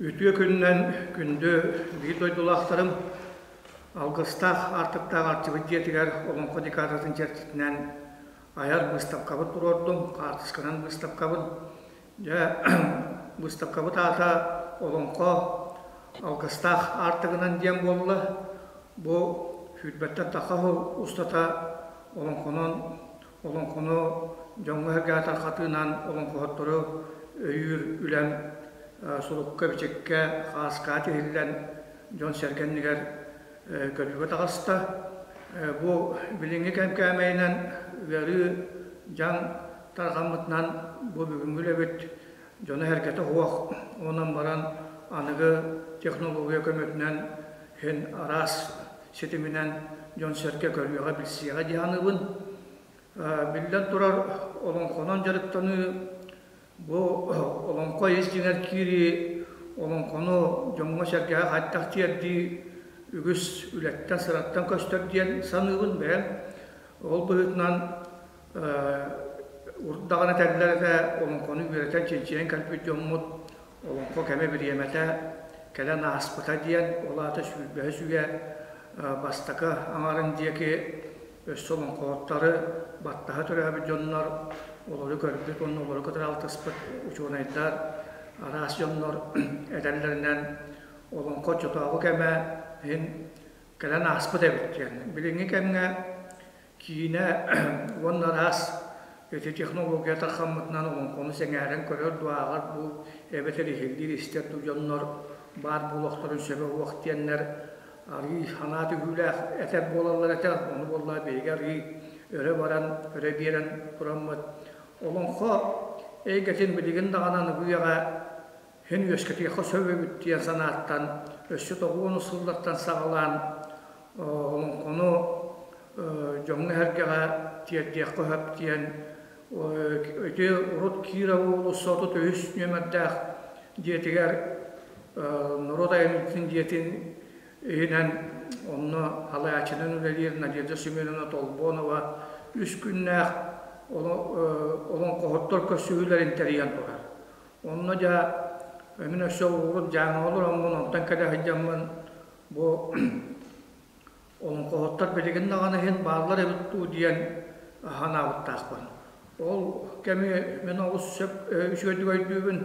Үтүө күнүнэн күндү биир дойдулаахтарым, алгыстаах аартыктаах Арчыбыт дьиэтигэр Олоҥхо декадатын чэрчитинэн айар быыстапкабыт туруордум, хаартысканан быыстапкабын. Дьэ, быыстапкабыт аата Олоҥхо алгыстаах аартыгынан диэн буолла. Бу сүүрбэттэн тахса сыл устата олоҥхонон олоҥхону дьоҥҥо-сэргэҕэ тарҕатыынан олоҥхоһуттору өйүүр үлэм сурукка-бичиккэ, хааскаҕа тиһиллэн дьон-сэргэ иннигэр көрүүгэ таҕыста. Бу билиҥҥи кэм кээмэйинэн ыарыы, дьаҥ тарҕаммытынан бу бүгүҥҥү үлэбит дьоно-сэргэтэ суох, онон баран аныгы технология көмөтүнэн иһин араас ситиминэн дьон-сэргэ көрүөҕэ, билсиэҕэ дии саныыбын. Биллэн турар, олоҥхонон дьарыктаныы бу олоҥхо ис дьиҥэр киирии, олоҥхону дьоҥҥо-сэргэҕэ хайдах тиэрдии үгүс үлэттэн, сыраттан көстөр диэн саныыбын бэйэм. Ол быһыытынан урут даҕаны этэллэр этэ, олоҥхону үөрэтэн, чинчийэн кэлбит дьоммут Олоҥхо кэмэ бириэмэтэ кэлэн ааспыта диэн, ол аата сүүрбэһис үйэ бастакы аҥарын диэки өссө олоҥхоһуттары баттаһа төрөөбүт дьоннор, олору көрбүт уонна олору кытары алтыспыт учуонайдар, араас дьоннор этэллэринэн олоҥхо оччотооҕу кэмэ иһин кэлэн ааспыт эбит диэн. Билиҥҥи кэмҥэ Киинэ уонна араас ити технология тархаммытынан олоҥхону сэҥээрэн көрөр дуу, ааҕар дуу, эбэтэр иһиллиир истэр дуу дьоннор баар буолуохтарын сөбө суох диэннэр арыый санаа түһүүлээх этэр буолаллар этэ. Ону буоллаҕа биһиги арыый өрө баран, өрө биэрэн тураммыт олоҥхо эйгэтин билигин даҕаны аныгы үйэҕэ Һин үөскэтиэххэ сөп эбит диэн санааттан өссө тоҕуону сыллартан саҕалаан олоҥхону дьоҥҥо-сэргэҕэ тиэрдиэххэ сөп диэн ити урут Киров уулусса 33 нүөмэрдээх дьиэтигэр норуот айымньытын дьиэтин иһинэн онно салайааччынан үлэлиир Надежда Семеновна Толбонова үс күннээх олоҥхоһуттар көрсүһүүлэрин тэрийэн турар. Онно дьэ мин өссө урут Дьааҥыга олороммун, онтон кэлэ сылдьаммын бу олоҥхоһуттар билигин даҕаны иһин бааллар эбит дуу диэн санаабыттаахпын. Ол кэми мин олус сөп үчүгэйдик өйдүүбүн.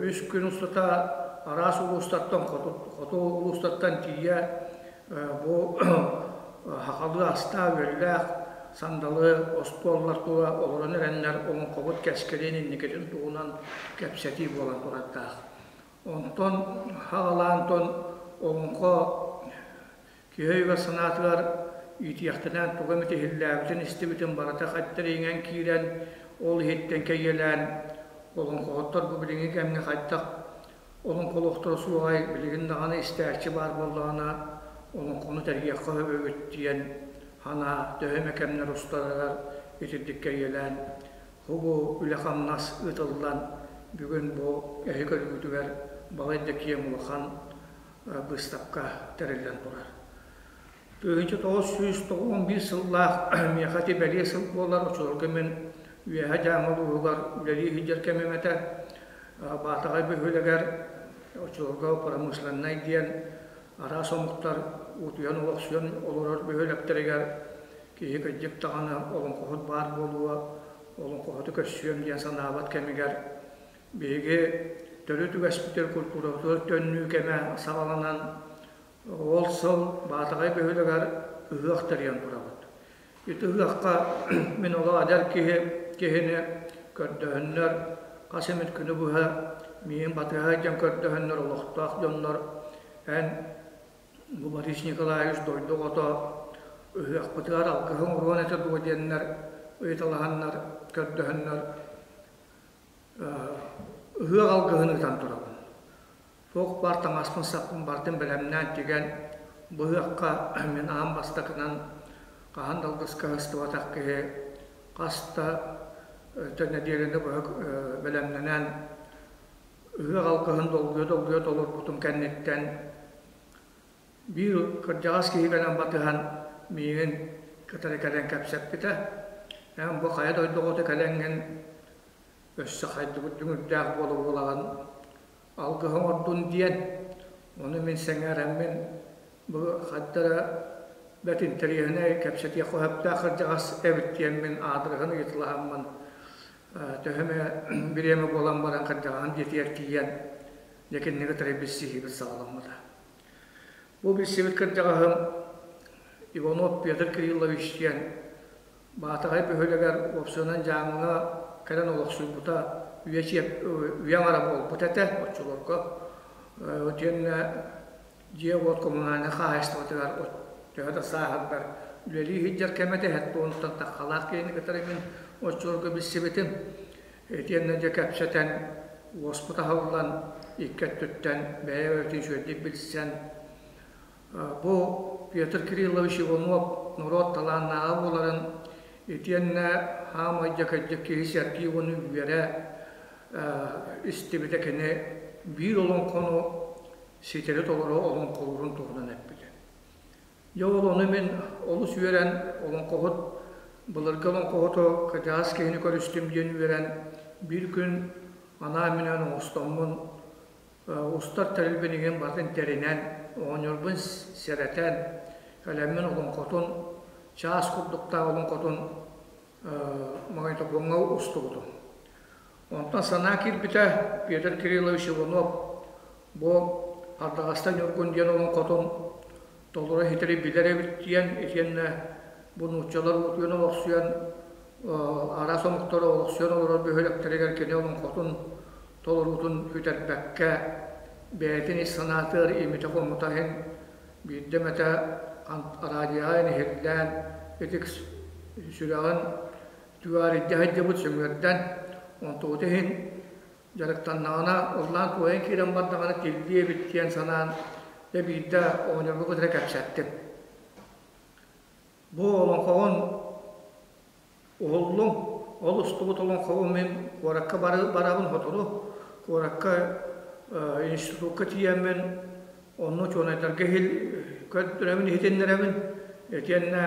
Үс күн устата араас улуустартан, хоту, хоту улуустартан тиийэ Бу сахалыы астаах-үөллээх сандалы остуоллар тула олорон эрэннэр олоҥхобут кэскилин инникитин туһунан кэпсэтии буолан турардаах. Онтон саҕалаан олоҥхо киһи өйүгэр-санаатыгар иитиэхтэнэн тугу эмит иһиллээбитин, истибитин барыта хайдах иҥэн киирэн, ол иһиттэн кэйиэлээн олоҥхоһуттар бу билиҥҥи кэмҥэ хайдах Олоҥхолоохторо суоҕай, билигин даҕаны истээччи баар буоллаҕына, олоҥхону тэрийиэххэ сөп эбит диэн санаа төһө эмэ кэмнэр усталарыгар итирдик кэйиэлээн, бу үлэ-хамнас ыытыллан, бүгүн бу эһи көрүүгүтүгэр балайда киэҥ улахан быыстапка тэриллэн турар. 1991 сыллаах миэхэ ити бэлиэ сыл буолар, оччолорго мин Үөһээ Дьааҥы улууһугар үлэлии сылдьар кэмим этэ. Баатаҕай бөһүөлэгэр оччолорго промышленнай диэн араас омуктар утуйан олохсуйан олорор бөһүөлэктэригэр киһи кырдьык даҕаны олоҥхоһут баар буолуо, олоҥхоһуту көрсүөм диэн санаабат кэмигэр биһиги төрүт үгэспитигэр культурабытыгар төннүү кэмэ саҕаланан Ол сыл Баатаҕай бөһүөлэгэр ыһыах тэрийэн турабыт. Ити ыһыахха мин олох эдэр киһи киһини көрдөһөннөр, хас эмит күнү быһа миигин батыһа сылдьан көрдөһөннөр олохтоох дьоннор эн бу Борис Николаевич дойду оҕото ыһыахпытыгар алгыһы оҥоруон этэ дуо диэннэр ыйыталаһаннар, көрдөһөннөр ыһыах алгыһын ыытан турабын. Туох баар таҥаспын-саппын барытын бэлэмнээн тигэн, бу ыһыахха мин аан бастакынан хаһан да алгыска сыстыбатах киһи хас да нэдиэлэни быһа бэлэмнэнэн ыһыах алгыһын долгуйа-долгуйа толорбутум кэнниттэн биир кырдьаҕас киһи кэлэн батыһан миигин кытары кэлэн кэпсэппитэ. Эн бу хайа дойду оҕото кэлэҥҥин өссө хайдыбыт дүҥүрдээх буола-буолаҕын. алгыһы оҥордун диэн. Ону мин сэҥээрэммин бу хардара бэрт интэриэһинэй кэпсэтиэх сөптөөх кырдьаҕас эбит диэммин аадырыһын ыйыталаһаммын төһө эмэ бириэмэ буолан баран кырдьаҕаһын дьиэтигэр тиийэн дьэ кинини кытары билсиһиибит саҕаламмыта. Бу билсибит кырдьаҕаһым Иванов Петр Кириллович диэн Баатаҕай бөһүөлэгэр уопсайынан Дьааҥыга кэлэн олохсуйбута үйэ чиэп үйэ аҥара буолбут этэ оччолорго. Итиэннэ дьиэ-уот коммунальнай хаһаайыстыбатыгар төһө да сааһырдар үлэлии сылдьар кэмэ этэ һэттуонуттан таххалаах киһини кытары мин оччолорго билсибитим. Итиэннэ дьэ кэпсэтэн уоспут аһыллан икки өттүттэн бэйэ-бэйэбитин үчүгэйдик билсэн Бу Петр Кириллович Иванов норуот талааннааҕа буоларын итиэннэ хаамай дьэкэйдик киһи сэргии уонна үөрэ истибитэ кини биир олоҥхону ситэри толору олоҥхолуурун туһунан эппитэ. Дьэ ол ону мин олус үөрэн олоҥхоһут былыргы олоҥхоһуту кырдьаҕас киһини көрүстүм диэн үөрэн биир күн анаан-минээн оҥостоммун Устар тэрилбин игин барытын тэринэн, оҕонньорбун сэрэтэн, кэлэммин олоҥхотун, чаас курдуктаах олоҥхотун магнитофоҥҥа устубутум. Онтон санаа киирбитэ Петр Кириллович Иванов бу Ардаҕаста Ньургун диэн олоҥхотун толору иһитэри билэр эбит диэн итиэннэ бу нууччалар утуйан олохсуйан араас омуктар олохсуйан олорор бөһүөлэктэригэр кини олоҥхотун толоруутун сүтэрбэккэ, бэйэтин ис санаатыгар имитэ-хомута иһин биирдэ эмэтэ араадьыйаҕа иһиллээн итик сүрэҕин түгээрийдэ сылдьыбыт сөҥүөрдэн, онтубут иһин дьарыктаннаҕына ыллаан-туойан киирэн бардаҕына тиллиэ эбит диэн санаан дьэ биирдэ оҕонньорго кытары кэпсэттим. Бу олоҥхоҕун Уһуллум, ол устубут олоҥхобун мин куоракка барабын сотору, куоракка институкка тиийэммин онно учуонайдарга көрдөрөбүн, иһитиннэрэбин. Итиэннэ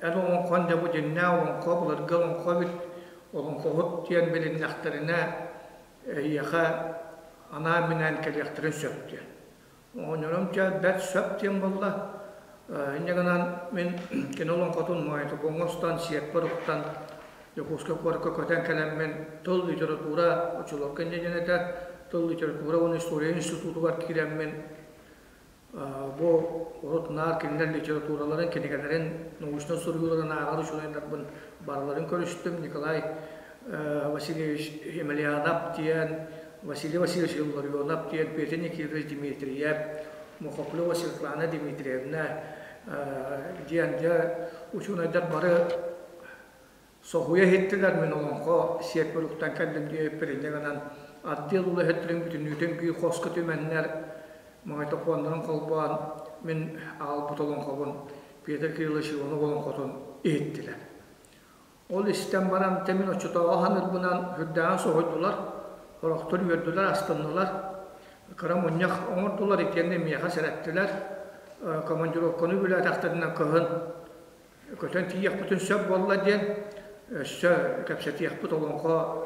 эн олоҥхон дьэ бу дьиҥнээх олоҥхо, былыргы олоҥхо эбит, олоҥхоһут диэн билиннэхтэринэ эйиэхэ анаан-минээн кэлиэхтэрин сөп диэн. Оҕонньорум дьэ бэрт сөп диэн буолла. Инньэ гынан мин кини олоҥхотун магнитофоҥҥа устан, сиэппэр уктан, Дьокуускай куоракка көтөн кэлэммин тыл, литература оччолорго инньэ диэн этэ, тыл, литература уонна история институтугар киирэммин бу урут наар кинилэр литератураларын, кинигэлэрин, научнай суруйууларын ааҕар учуонайдарбын барыларын көрүстүм. Николай Васильевич Емельянов диэн, Василий Васильевич Илларионов диэн, Петя Никифорович Дмитриев, Мухоплева Светлана Дмитриевна диэн дьэ учуонайдар бары соһуйа иһиттилэр мин олоҥхо сиэппэр уктан кэллим диэбиппэр инньэ гынан отдел үлэһиттэрин бүтүннүүтүн биир хоско түмэннэр магнитофоннарын холбоон мин аҕалбыт олоҥхобун Петр Кириллович Иванов олоҥхотун иһиттилэр. Ол истэн баран мин оччотооҕу саныырбынан сүрдээҕин соһуйдулар, сорохтор үөрдүлэр, астыннылар. Кыра мунньах оҥордулар итиэннэ миэхэ сэрэттилэр. Командировканы үбүлээтэхтэринэ кыһын көтөн тиийиэхпитин сөп буолла диэн өссө кэпсэтиэхпит олоҥхо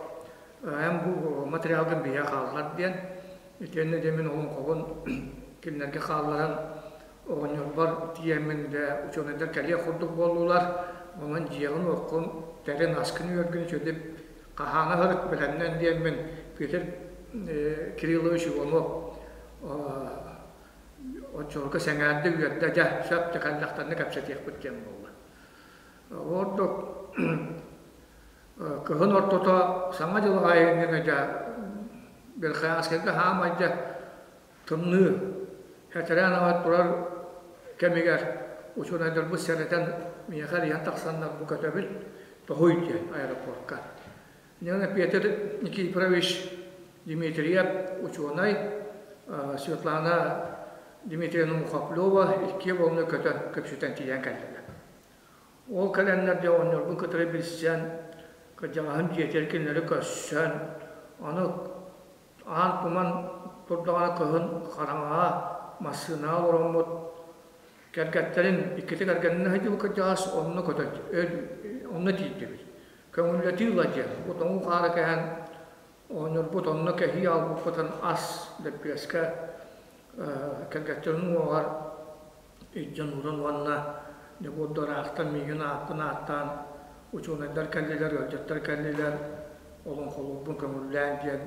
эн бу материалгын биһиэхэ хааллар диэн итиэннэ дьэ мин олоҥхобун кинилэргэ хаалларан Оҕонньорбор тиийэммин дэ учуонайдар кэлиэх курдук буоллулар, онон дьиэҕин-уоккун тэрин, аскын-үөлгүн үчүгэйдик хаһаана сырыт, бэлэмнэн диэммин Петр Кириллович Иванов оччолорго сэҥээрдэ, үөрдэ, дьэ, сөп да кэллэхтэринэ кэпсэтиэхпит диэн буолла. Ордук кыһын ортото Саҥа дьыл аайы иннинэ дьэ Верхоянскайга хаамай дьэ Тымныы, этэрээн аҕай турар кэмигэр учуонайдарбыт сэрэтэн миэхэ эрийэн тахсаннар бу көтөбүт тоһуй диэн аэропортка. Нина Петр Никифорович Дмитриев учуонай, Светлана Дмитриевна Мухоплева иккиэ буолан көтөн көпсүтэн тиийэн кэллилэр. Ол кэлэннэр дьэ оҕонньорбун кытары билсэн, кырдьаҕаһым дьиэтигэр кинилэри көрсөн, аны Аан туман турдаҕына кыһын хараҥаҕа массыынаҕа олороммут кэргэттэрин иккитэ кэргэнинэ сылдьыбыт кырдьаҕас онно көтө онно тиийдибит. Көҥүллэтии ыла диэн бу тоҥуу хаары кэһэн Оҕонньорбут онно кэһии аҕалбыппытын ас лэппиэскэ кэргэттэрин уҥуоҕар илдьэн ууран уонна дьэ бу ыраахтан миигин ааппын ааттаан учуонайдар кэллилэр, ыалдьыттар кэллилэр, олоҥхолуурбун көҥүллээн диэн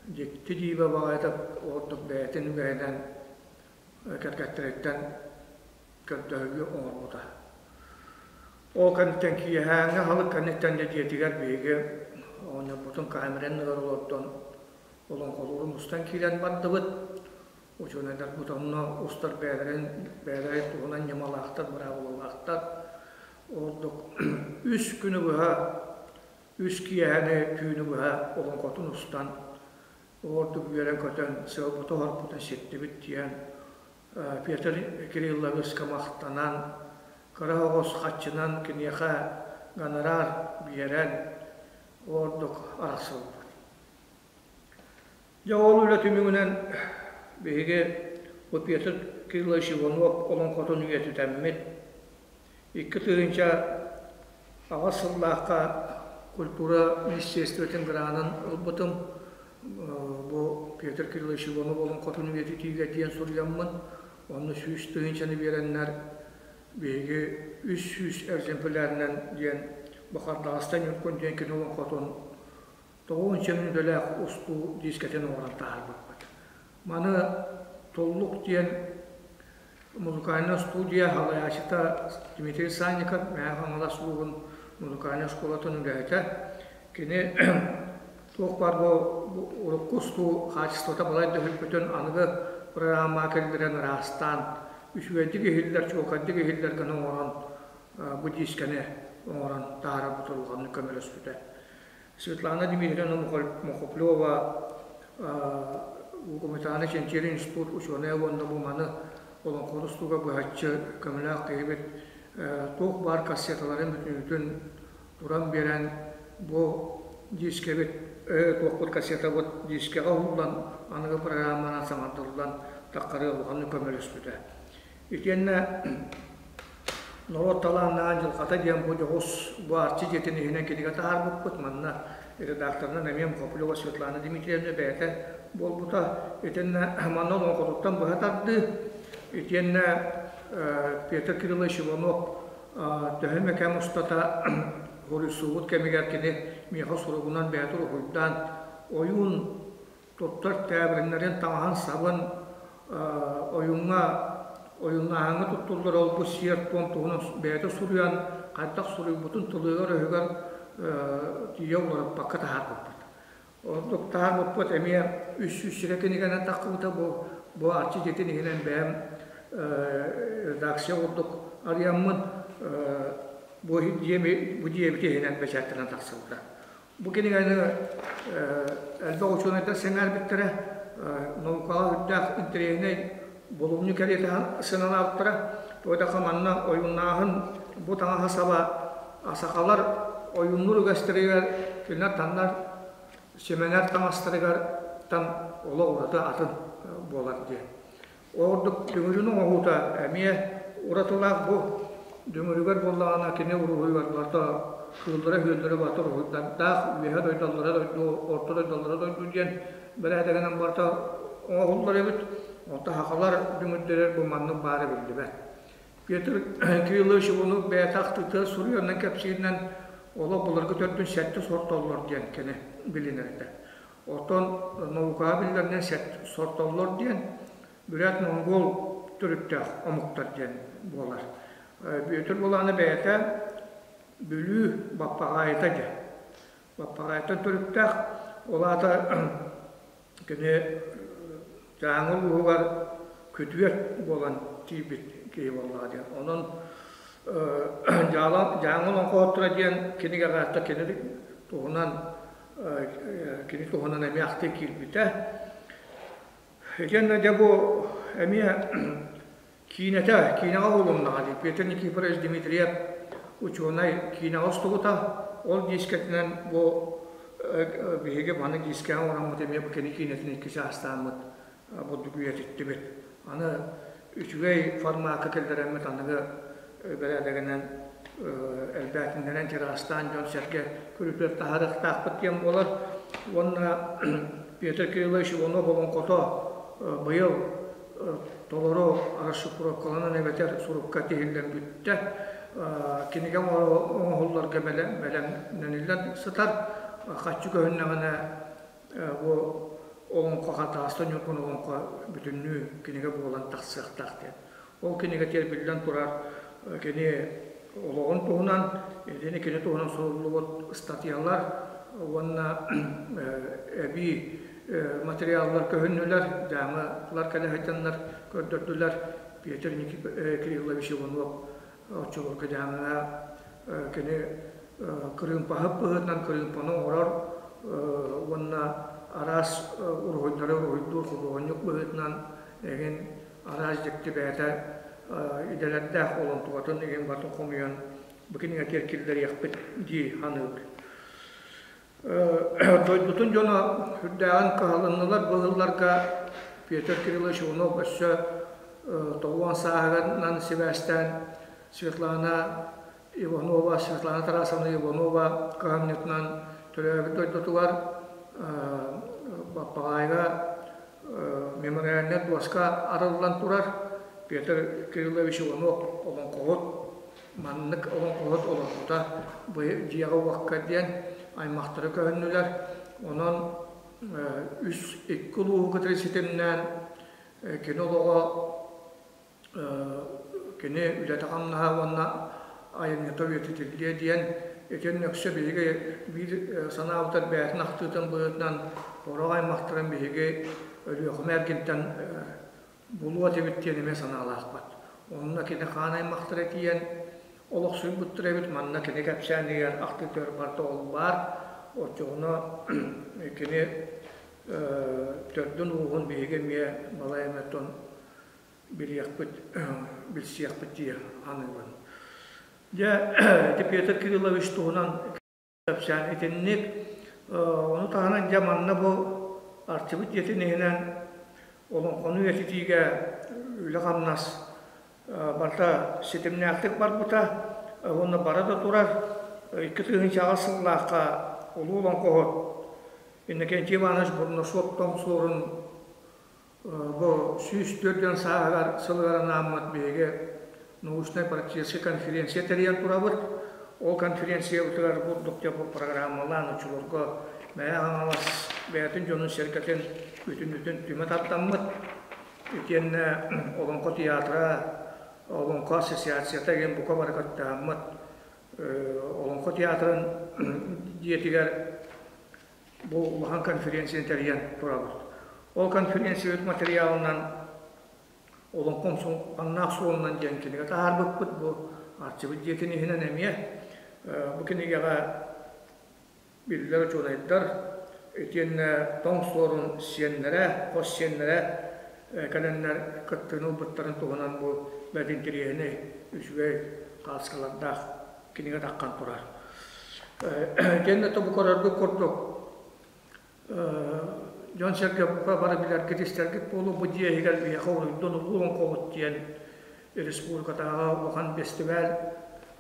дьикти дьиибэ баҕайытык ордук бэйэтин үгэһинэн кэргэттэриттэн көрдөһүү оҥорбута. Ол кэнниттэн киэһээҥҥи аһылык кэнниттэн дьэ дьиэтигэр биһиги оҕонньорбутун камеранныгар олордон олоҥхолууру мустан киирэн бардыбыт. Учуонайдарбыт онно устар бэйэлэрин бэйэлэрин туһунан ньымалаахтар, быраабылалаахтар. Ордук үс күнү быһа, үс киэһэни түүнү быһа олоҥхотун устан, ордук үөрэн-көтөн, сыалбыты-оһорбутун ситтибит диэн Петр Кирилловичка махтанан, кыра оҕус хаччынан киниэхэ гонорар биэрэн, ордук арахсыбыппыт. Дьэ ол үлэ түмүгүнэн биһиги бу Петр Кириллович Иванов олоҥхотун үйэтитэммит, 2008 сыллаахха культура министерствотын гранын ылбытым. Бу Петр Кириллович Иванов олоҥхотун үйэтитиигэ диэн суруйаммын, онно 100 тыһыынчаны биэрэннэр биһиги 300 экземплярынан диэн бу Хардаҕастан Ньургун диэн кини олоҥхотун 90 мүнүүтэлээх устуу диискэтин оҥорон таһаарбыппыт. Маны Туллук диэн музыкальнай студия салайааччыта Дмитрий Санников Мэҥэ Хаҥалас улууһун музыкальнай оскуолатын үлэһитэ. Кини туох баар бу урукку устуу хаачыстыбата балайда өһүлбүтүн аныгы программаҕа киллэрэн ыраастаан, үчүгэйдик иһиллэр, чуолкайдык иһиллэр гына оҥорон бу диискэни оҥорон таһаарарбыт улаханнык көмөлөспүтэ. Светлана Дмитриевна Мохоплева Гуманитарнай чинчийэр институт учуонайа уонна бу маны олоҥхо устууга быһаччы көмөлөөх киһибит туох баар кассеталарын бүтүнүүтүн туран биэрэн бу дискэбит туохпут кассетабыт дискэҕэ уһуллан аныгы программанан саҥардыллан таххарыы улаханнык көмөлөспүтэ. Итиэннэ норуот талааннаах дьылҕата диэн бу дьоҕус бу Арчы дьиэтин иһинэн кинигэ таһаарбыппыт. Манна редакторынан эмиэ Мухоплева Светлана Дмитриевна бэйэтэ буолбута. Итиннэ манна олоҥхотуттан быһа тардыы. Итиэннэ Петр Кириллович Иванов төһө эмэ кэм устата хоруйсуубут кэмигэр кини миэхэ суругунан бэйэтэ уруһуйдаан ойуун туттар тээбириннэрин таҥаһын-сабын ойууҥҥа ойууннааһыҥҥа туттуллар ол-бу сиэр-туом туһунан бэйэтэ суруйан хайдах суруйбутун тылыгар-өһүгэр тиийэ уларыппакка таһаарбыппыт. Ордук таһаарбыппыт эмиэ 300 сирэ кинигэнэн таххыбыта бу бу Арчы дьиэтин иһинэн бэйэм редакция курдук арыйаммын бу дьиэми бу дьиэбит иһинэн бэчээттэнэн тахсыбыта. Бу кинигэни элбэх учуонайдар сэҥээрбиттэрэ, наукаҕа үрдээх интэриэһинэй булумньу кэриэтэ сыаналаабыттара. Тоҕо манна ойууннааһын бу таҥаһа-саба сахалар ойууннуур үгэстэригэр кинилэр таннар симэнэр таҥастарыгар тан олох ураты атын буолар диэн. Ордук дүҥүрүн оҥоһуута эмиэ уратылаах бу дүҥүрүгэр буоллаҕына кини уруһуйугар барыта кыыллара-үөллэрэ барыта уруһуйдардаах үөһэ дойдоллоро дойду, орто дойдоллоро дойду диэн бэрээдэгинэн барыта оҥоһуллар эбит. Онто сахалар дүҥүрдэрэр бу маннык баара биллибэт. Петр Кириллович Иванов бэйэтэ ахтыыта суруйарынан кэпсииринэн олох былыргы төрдүн сэттэ сортоллор диэн кини билинэр этэ. Оттон наукаҕа биллэринэн сортоллор диэн бүрээт-монгол төрүттээх омуктар диэн буолар. Бүөтүр Булаана бэйэтэ Бүлүү Баппаҕаайыта диэн. Баппаҕаайыттан төрүттээх, ол аата кини Дьааҥы улууһугар күтүөт буолан тиийбит киһи буоллаҕа диэн. Онон Дьааҥы олоҥхоһуттара диэн кинигэҕэ кини туһунан кини туһунан эмиэ ахтыы киирбитэ. Итиэннэ дьэ бу эмиэ киинэтэ, киинэҕэ уһулуннаҕа дии. Петр Никифорович Дмитриев учуонай киинэҕэ устубута. Ол диискэтинэн бу биһиги маны диискэҕэ оҥороммут эмиэ бу кини киинэтин икки чаастааммыт бурдук үйэтиттибит. Аны үчүгэй формакка киллэрэммит аныгы бэрээдэгинэн. элбээтиннэрэн тираастаан дьон-сэргэ көрүүтүгэр таһаарыахтаахпыт диэн буолар. Уонна Петр Кириллович Иванов олоҥхото быйыл толору расшифровкаланан эбэтэр сурукка тиһиллэн бүттэ. Кинигэ оҥоһулларга бэлэмнэниллэн сытар. Хаччы көһүннэҕинэ бу олоҥхо хатааста Ньургун олоҥхо бүтүннүү кинигэ буолан тахсыахтаах диэн. Ол кинигэтигэр биллэн турар кини олоҕун туһунан, итини кини туһунан суруллубут ыстатыйалар уонна эбии материаллар көһүннүлэр, дьаамылар кэлэ сылдьаннар көрдөрдүлэр. Петр Кириллович Иванов оччолорго дьаамҥа кини кырыымпаһыт быһыытынан кырыымпаны оҥорор уонна араас уруһуйдары уруһуйдуур худуоһунньук быһыытынан эҥин араас дьикти бэйэтэ идэлэрдээх олонтугатын игин батын хомуйан бу кинигэтигэр киллэриэхпит дии саныыбыт. Дойдутун дьоно сүрдээҕин кыһалыннылар быһылларга Петр Кириллович Иванов өссө 90 сааһынан сибээстээн Светлана Иванова, Светлана Тарасовна Иванова кыһамньытынан төрөөбүт дойдутугар Баппаҕаайыга мемориальнай дуоска арыллан турар. Петр Кириллович Иванов олоҥхоһут, маннык олоҥхоһут олорбута бу дьиэҕэ-уокка диэн аймахтары көһүннүлэр. Онон үс икки улууһу кытары ситимнээн кини олоҕо кини үлэтэ-хамнаһа уонна айымньыта үйэтитиллиэ диэн итиннэ өксө биһиги биир санаабытар бэйэтин ахтыытын быһыытынан сорох аймахтарын биһиги Өлүөхүмэ эргинтэн булуо этибит диэн эмиэ санаалаахпыт. Онно кини хаан аймахтара тиийэн олохсуйбуттар эбит, манна кини кэпсээнигэр ахтыытыгар барыта ол баар. Оччоҕуна кини төрдүн ууһун биһиги эмиэ балай эмэ билиэхпит, билсиэхпит дии саныыбын. Дьэ, ити Петр Кириллович туһунан кэпсээн итинник. Ону таһынан дьэ манна бу Арчыбыт дьиэтин иһинэн олоҥхону үйэтитиигэ үлэ-хамнас барыта ситимнээхтик барбыта уонна бара да турар. 2008 сыллаахха улуу олоҥхоһут Иннокентий Иванович Бурнашов Тоҥ Суорун Бу 104 сааһыгар сылыгар анааммыт биһиги научнай-практическай конференция тэрийэн турабыт. Ол конференциябытыгар курдук дьэ бу программалаан оччолорго Мэҥэ Хаҥалас бэйэтин дьонун-сэргэтин бүтүннүүтүн түмэ тардаммыт. Итиэннэ Олоҥхо театра, Олоҥхо ассоциацията диэн бука бары кыттыһаммыт Олоҥхо театрын дьиэтигэр Бу улахан конференцияны тэрийэн турабыт. Ол конференциябыт материалынан Олоҥхом суоллаах суолунан диэн кинигэ таһаарбыппыт. Бу Арчыбыт дьиэтин иһинэн эмиэ бу кинигэҕэ биллэр учуонайдар итиэннэ Тоҥ Суорун сиэннэрэ, хос сиэннэрэ кэлэннэр кыттыыны ылбыттарын туһунан бу бэрт интэриэһинэй үчүгэй хааскалардаах кинигэ таххан турар. Итиэннэ тобу көрөргүт курдук дьон-сэргэ бука бары билэргит, истэргит буолуо бу дьиэ иһигэр биһиэхэ уруйдун улуу олоҥхобут диэн республикатааҕы улахан бэстибээл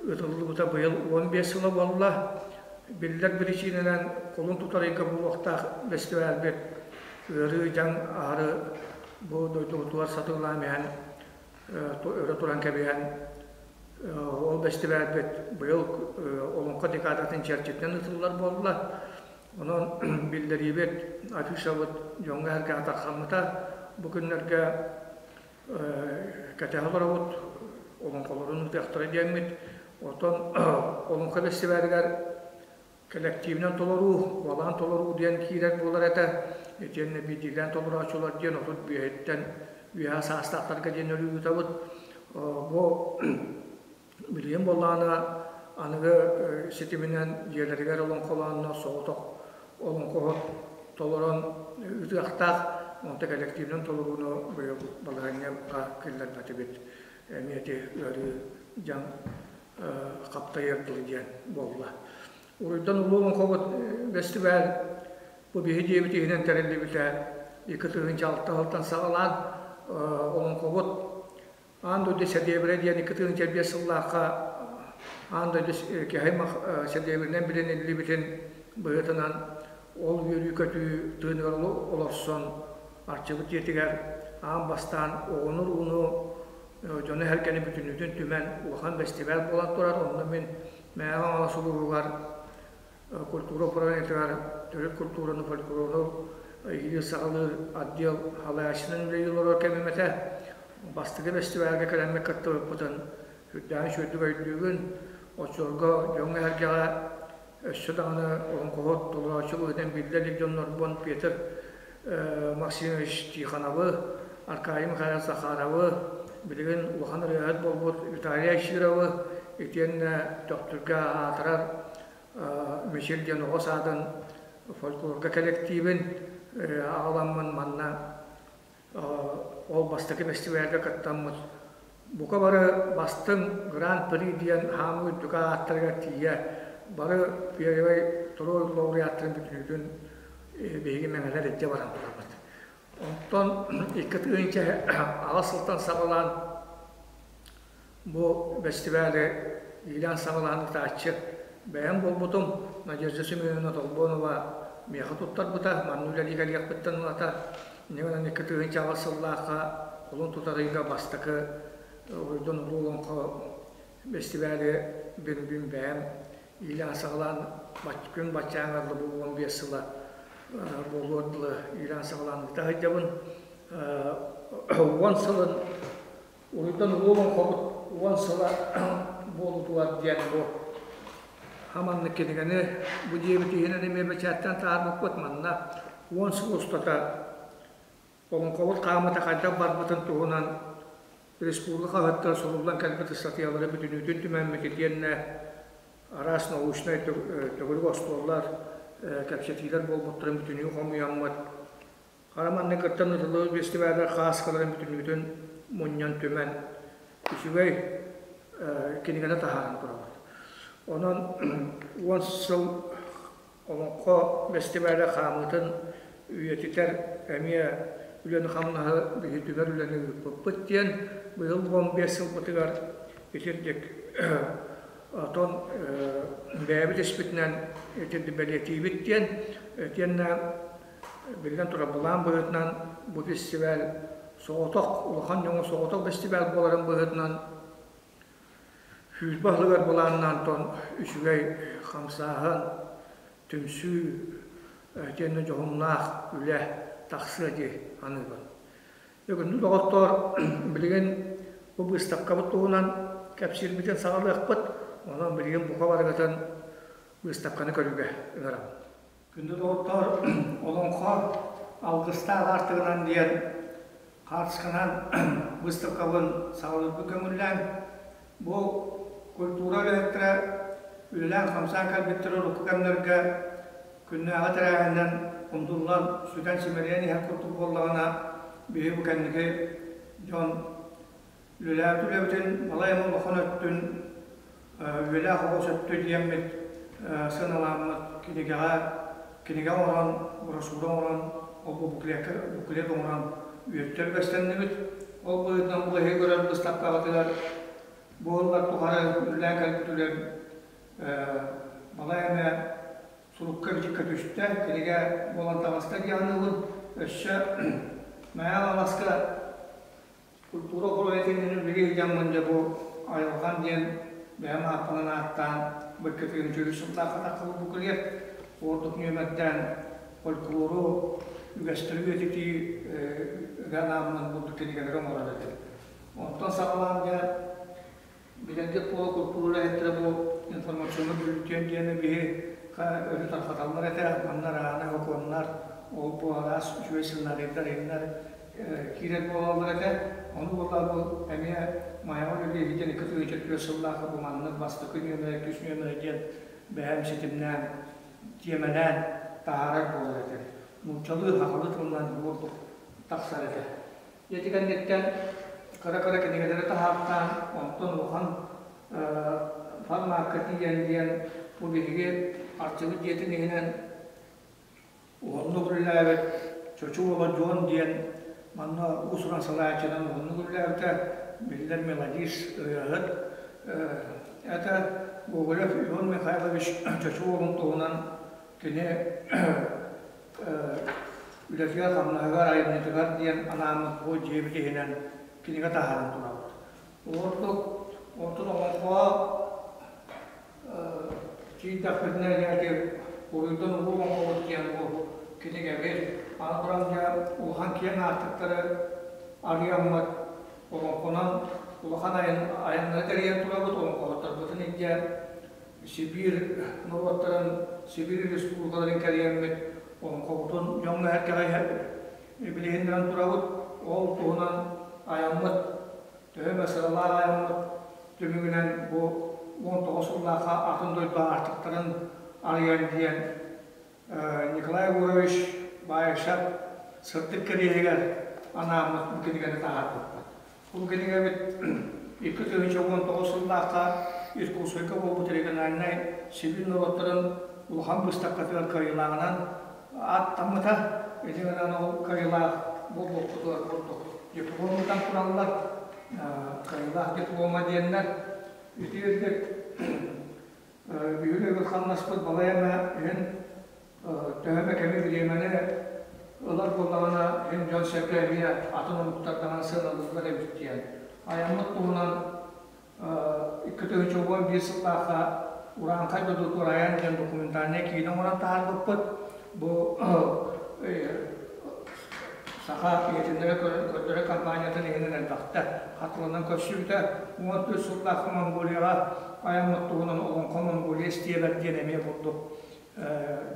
ыытыллыбыта быйыл 15 сыла буолла. Биллэр биричиинэнэн кулун тутар ыйга буолуохтаах бэстибээлбит ыарыы дьаҥ аһары бу дойдубутугар сатыылаан иһэн өрө туран кэбиһэн ол бэстибээлбит быйыл Олоҥхо декадатын чэрчитинэн ыытыллар буолла. Онон биллэриибит, афишабыт дьоҥҥо-сэргэҕэ тарҕаммыта. Бу күннэргэ кэтэһэ олоробут, олоҥхолорун ыытыахтара диэммит. Оттон Олоҥхо бэстибээлигэр Кэлэктиибинэн толоруу, куолаан толоруу диэн киирэр буолар этэ. Итиэннэ биирдиилээн толорооччулар диэн 35-иттэн үөһээ саастаахтарга диэн өрүү ыытабыт. Бу билигин буоллаҕына аныгы ситиминэн дьиэлэригэр олоҥхолооннор соҕотох олоҥхоһут толорон ыытыахтаах. Онто кэлэктиибинэн толорууну быйыл балаһыанньаҕа киллэрбэтибит. Эмиэ ити ыарыы дьаҥ хаптайар дылы диэн буолла. Уруйдан улуу олоҥхобут бэстибээл бу биһи дьиэбит иһинэн тэриллибитэ 2006 сылтан саҕалаан олоҥхобут аан дойду сэдиэбирэ диэн 2005 сыллаахха аан дойду киһи аймах сэдиэбиринэн билиниллибитин быһыытынан ол үөрүү-көтүү тыыныгар олорсон Арчыбыт дьиэтигэр аан бастаан оҕону-урууну, дьону-сэргэни бүтүннүүтүн түмэн улахан бэстибээл буолан турар. Онно мин Мэҥэ Хаҥалас улууһугар культура управлениетыгар төрүт культураны, фольклору иилиир-саҕалыыр отдел салайааччынан үлэлии олорор кэмим этэ. Бастакы бэстибээлгэ кэлэммит кыттыбыппытын сүрдээҕин үчүгэйдик өйдүүбүн. Оччолорго дьоҥҥо-сэргэҕэ өссө даҕаны олоҥхоһут, толорооччу быһыытынан биллэ илик дьоннорбун Петр Максимович Тихоновы, Аркадий Михайлович Захаровы, билигин улахан ырыаһыт буолбут Виталий Айшировы, итиэннэ Төхтүргэ аатырар Мичил диэн оҕо саадын фольклорга кэлэктиибин аҕаламмын манна ол бастакы бэстибээлгэ кыттаммыт бука бары бастыҥ Гран-при диэн хаамыы үрдүк ааттарыгар тиийэ бары первый, второй лауреаттарын бүтүнүүтүн биһиги мэҥэлэр илдьэ баран турабыт. Онтон 2008 сылтан саҕалаан Бу бэстибээли иилээн-саҕалаан ыытааччы бэйэм буолбутум. Надежда Семеновна Толбонова миэхэ туттарбыта. Манна үлэлии кэлиэхпиттэн ылата. Инньэ гынан 2008 сыллаахха кулун тутар ыйга бастакы Уйдун Улуу Олоҥхо бэстибээли бин бэйэм иилээн-саҕалаан күн баччааҥҥа дылы бу 15 сыла буолуор дылы иилээн-саҕалаан ыыта сылдьабын. 10 сылын Уруйдан улуу олоҥхобут 10 сыла буолуутугар диэн бу хаманнык кинигэни бу дьиэбит иһинэн эмиэ бэчээттээн таһаарбыппыт. Манна 10 сыл устата олоҥхобут хаамыта хайдах барбытын туһунан республика хаһыаттара суруллан кэлбит ыстатыйалары бүтүнүүтүн түмэммит итиэннэ араас научнай төгүрүк остуоллар, кэпсэтиилэр буолбуттарын бүтүнүү хомуйаммыт Хара маннык кыттан ытыллыбыт бэстибээллэр хааскаларын бүтүннүүтүн мунньан түмэн үчүгэй кинигэни таһааран турабыт. Онон 10 сыл олоҥхо бэстибээлэ хаамыытын үйэтитэр эмиэ үлэни-хамнаһы биһи түмэр үлэни ыыппыппыт диэн быйыл 15 сылбытыгар итирдик отон бэйэбит испитинэн итирдик бэлиэтиибит диэн итиэннэ Биллэн турар, былаан быһыытынан бу фестиваль соҕотох, улахан дьоҥҥо соҕотох фестиваль буоларын быһыытынан 120 сылыгар былааннаан тон үчүгэй хамсааһын, түмсүү итиэннэ дьоһуннаах үлэ тахсыа дии саныыбын. Бүгүҥҥү доҕоттоор, билигин бу быыстапкабыт туһунан кэпсиирбитин саҕалыахпыт. Онон билигин бука барыгытын быыстапканы көрүүгэ ыҥырабын. Күндү доҕоттоор, олоҥхо алгыстаах аартыгынан диэн хаартысканан выставкабын саҕалыырбын көҥүллээн, бу культура үлэһиттэрэ үлэлээн-хамсаан кэлбиттэр урукку кэмнэргэ күннээҕи тэрээһининэн умнуллан, сүтэн-симэлийэн иһэр курдук буоллаҕына, биһиги бу кэнники дьон Үлэлээбит үлэбитин балай эмэ улахан өттүн үйэлээх оҕус өттө диэммит сыаналааммыт кинигэҕэ кинигэ оҥорон, брошюра оҥорон, ол бу буклетка буклет оҥорон үйэттэр үгэстэннибит. Ол быһыытынан бу эһиги көрөр быыстапкаҕытыгар бу сыллар тухары үлэлээн кэлбит үлэм балай эмэ сурукка-бичиккэ түстэ, кинигэ буолан таҕыста дии саныыбын. Өссө Мэҥэ Хаҥаласка Культура хоруйа үлэлии сылдьаммын дьэ бу айылҕам диэн бэйэм ааппынан ааттаан быккытыгын үчүгэй сыллаахха тахсыбыт буклет ордук нүөмэрдээн фольклору үгэстэри үйэтитии ыга анааммын бурдук кинигэлэри оҥорор этим. Онтон саҕалаан дьэ Билэргит буола культура үлэһиттэрэ бу информационнай бюллетень диэни биһи өрө тарҕаталлар этэ. Манна араана сокуоннар, ол бу араас үчүгэй сценарийдар иһиннэр киирэр буолаллар этэ. Ону буоллар бу эмиэ Майаҕа үлэлии сылдьан 204 сыллаахха бу маннык бастакы нүөмэрэ, иккис нүөмэрэ диэн бэйэм ситимнээн, тиэмэлээн таһаарар буолар этэ. Нууччалыы, сахалыы тылынан бу курдук тахсар этэ. Ити кэнниттэн кыра-кыра кинигэлэри таһаартаан, онтон улахан формакка тиийэн диэн бу биһиги Арчыбыт дьиэтин иһинэн уһуннук үлэлээбит Чочу уола Дьуон диэн манна уус-уран салайааччынан уһуннук үлэлээбитэ, биллэр мелодист, ырыаһыт. Это Гоголев Иван Михайлович Чочу уолун туһунан кини үлэтигэр-хамнаһыгар, айымньытыгар диэн анааммыт бу дьиэбит иһинэн кинигэ таһааран турабыт. Ордук онтон олоҥхоҕо киирдэхпитинэ ити Уруйдан улуу олоҥхобут диэн бу кинигэбит аны туран дьэ улахан киэҥ аартыктары арыйаммыт олоҥхонон улахан айан айаннары тэрийэн турабыт олоҥхоһуттарбытын илдьэ Сибиир норуоттарын Сибиир республикаларын кэрийэммит олоҥхобутун дьоҥҥо-сэргэҕэ билиһиннэрэн турабыт. Ол туһунан айаммыт төһө эмэ сыралаах айаммыт түмүгүнэн бу 19 сыллаахха атын дойду аартыктарын арыйан диэн Николай Егорович Баишев сырдык кэриэһигэр анааммыт бу кинигэни таһаарбыппыт. Бу кинигэбит 2019 сыллаахха Иркутскайга буолбут региональнай Сибиир норуоттарын улахан быыстапкатыгар кыайыылааҕынан ааттаммыта. Ити гынан ол кыайыылаах буолбуппутугар курдук диплом ытан тураллар. Кыайыылаах диплома диэннэр. Ити үрдүк Биһиги хамнаспыт балай эмэ иһин төһө эмэ кэми бириэмэни ылар буоллаҕына иһин дьон-сэргэ эмиэ атын омуктардаҕын сыаналыыллар эбит диэн. Айаммыт туһунан 2011 сыллаахха Урааҥхай дойдутугар айан диэн документальнай киинэ оҥорон таһаарбыппыт. Бу Саха иһитиннэрэ көрдөрөр компаниятын иһинэн элбэхтэ хатыланан көрсүбүтэ. 13 сыллаахха Монголияҕа айаммыт туһунан Олоҥхо Монголия истиэбэр диэн эмиэ курдук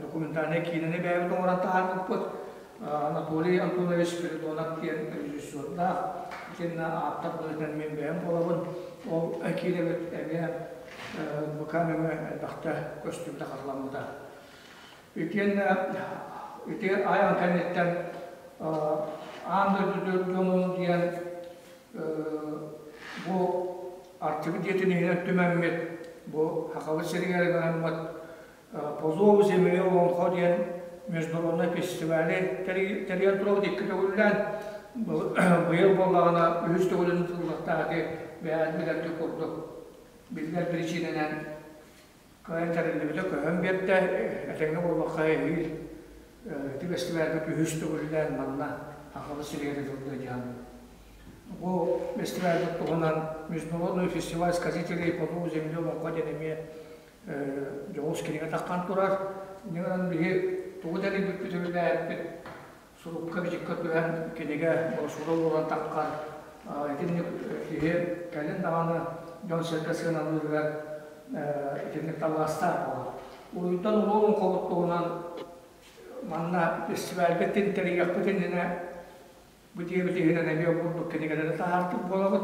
документальнай киинэни бэйэбит оҥорон таһаарбыппыт. Анатолий Антонович Спиридонов диэн режиссердаах, итиннэ ааптар быһыытынан мин бэйэм буолабын. Ол киинэбит эмиэ НВК нөҥүө элбэхтэ көстүбүтэ, хатыламмыта. Итиэннэ ити айан кэнниттэн аан дойду дьонун диэн бу Арктика дьиэтин иһинэн түмэммит, бу Сахабыт сиригэр ыҥыраммыт По зову земли Олоҥхо диэн международнай фестивали тэрийэн турабыт икки төгүллээн. Быйыл буоллаҕына үһүс төгүлүн ытыллыахтаах ити бэйэҕит билэргит курдук биллэр биричиинэнэн кыайан тэриллибитэ көһөн биэрдэ. Этэҥҥэ буоллахха эһиил ити фестивальга үһүс төгүллээн манна Сахабыт сиригэр ытыллыа диэн. Бу фестивальбыт туһунан Международный фестиваль сказителей по зову земли Олоҥхо диэн эмиэ дьоҕус кинигэ таххан турар. Инньэ гынан биһи тугу тэрийбиппит үлэлээбиппит сурукка-бичиккэ түһэн кинигэ брошюра буолан таххар итинник киһи кэлин даҕаны дьон-сэргэ сыаналыырыгар итинник табыгастаах буолар. Уруйдан улуу олоҥхобут туһунан манна фестивальга тэрийиэхпит иннинэ Бу диэбит иһинэн эмиэ курдук кинигэлэри таһаартык буолабыт.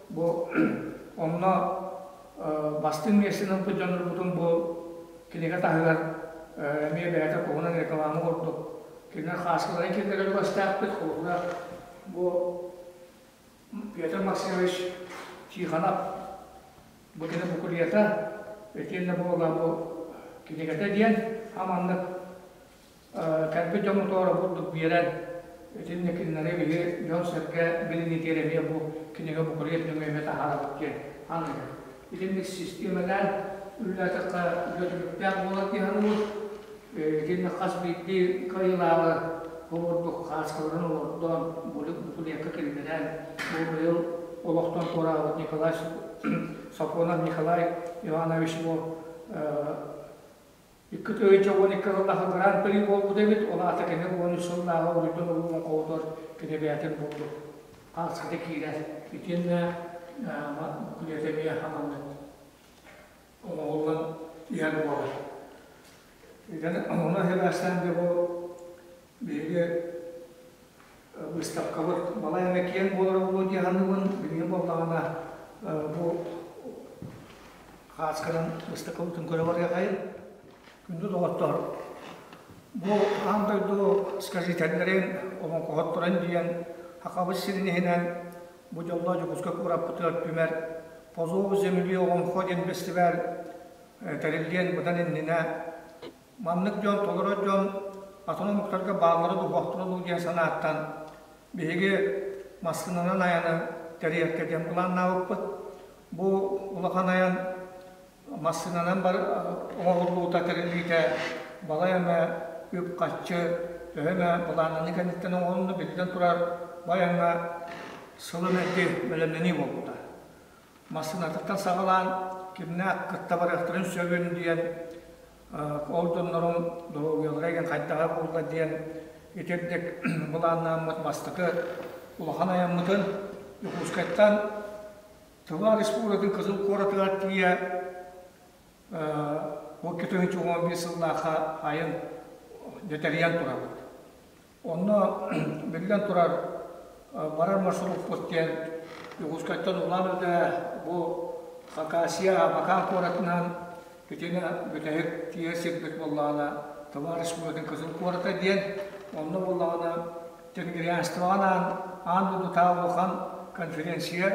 Бу онно бастыҥ миэстэни ылбыт дьоннорбутун бу кинигэ таһыгар эмиэ бэйэтэ туһунан реклама курдук кинилэр хааскаларын киллэрэр үгэстээхпит. Холобура, бу Петр Максимович Тихонов бу кини букулета итиэннэ буола бу кинигэтэ диэн хаманнык Кэлбит дьоммутугар курдук биэрэн, итиннэ кинилэри биһи дьон-сэргэ билиниитигэр эмиэ бу кинигэ букулет нөҥүө эмиэ таһаарабыт диэн аныыр. Итинник систиэмэлээн үлэлээтэххэ үлэ түмүктээх буолар дии саныыбыт. Итиннэ хас биирдии кыайыылааҕы бу курдук хааскаларын олордон, букулекка киллэрэн, бу быйыл олохтон туораабыт Николай Сапонов Николай Иванович бу 2012 сыллаахы Гран-при буолбут эбит, ол аата кини 13 сыллааҕы уруйдан улуу оҥхоҕутугар кини бэйэтин булду. Хаалсыта киирэр. Итиэннэ буклет эмиэ хаманнык оҥоһуллан иһэр буолар. Итини ону сибээстээн дьэ бу биһиги Выставкабыт балай эмэ киэҥ буолара буолуо дии саныыбын. Билигин буоллаҕына бу хаасканан выставкабытын көрө барыахайын. Күндү доҕоттор, бу аан дойду сказителлэрин олоҥхоһотторун диэн Сахабыт сирин иһинэн бу дьоллоох Дьокуускай куораппытыгар түмэр По зову земли олоҥхо диэн бэстибээл тэриллиэн быдан иннинэ Маннык дьон, толорор дьон атын омуктарга бааллара дуу, дуу диэн санааттан биһиги массыынанан айаны тэрийэргэ диэн былааннаабыппыт. Бу улахан айан Массыынанан бар оҥоһуллуута, тэриллиитэ балай эмэ үп-харчы төһө эмэ былааннаныы кэнниттэн оҥоһулунна, биллэн турар, байаҥҥа сылы мэлдьи бэлэмнэнии буолбута. Массыынатыттан саҕалаан кимнээх кытта барыахтарын сөбүн диэн ол дьоннорум доруобуйалара игин хайдаҕа буолла диэн итирдик былааннааммыт бастакы улахан айаммытын Дьокуускайтан Тыва Республикатын Кызыл куоратыгар тиийэ 2011 сыллаахха айан дэтэрийэн турабыт. Онно биллэн турар барар маршруппут диэн Дьокуускайтан Улан-Удэ бу Хакасия Абакан куоратынан итини бүтэһик тиийэр сирбит буоллаҕына Тыва Республикатын Кызыл куората диэн онно буоллаҕына Тенгрианствоҕа анаан аан дойдутааҕы улахан конференция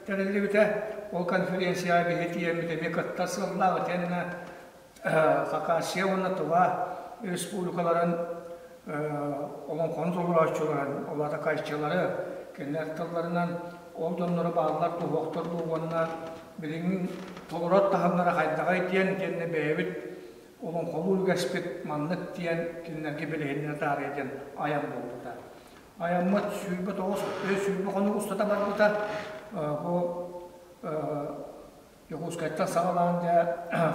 тэриллибитэ. Ол конференцияҕа биһи тиийэммит эмиэ кыттар сыаллаах итиэннэ Хакасия уонна Тыва республикаларын олоҥхону толорооччуларын, ол атакайчылары кинилэр тылларынан ол дьонноро бааллар туһуохтар дуу уонна билигин толорор таһымнара хайдаҕай диэн итиэннэ бэйэбит олоҥхолуур үгэспит маннык диэн кинилэргэ билиһиннэрэ таарыйа диэн айан буолбута. Айаммыт 29 20 хонук устата барбыта. Бу Дьокуускайтан саҕалаан дьэ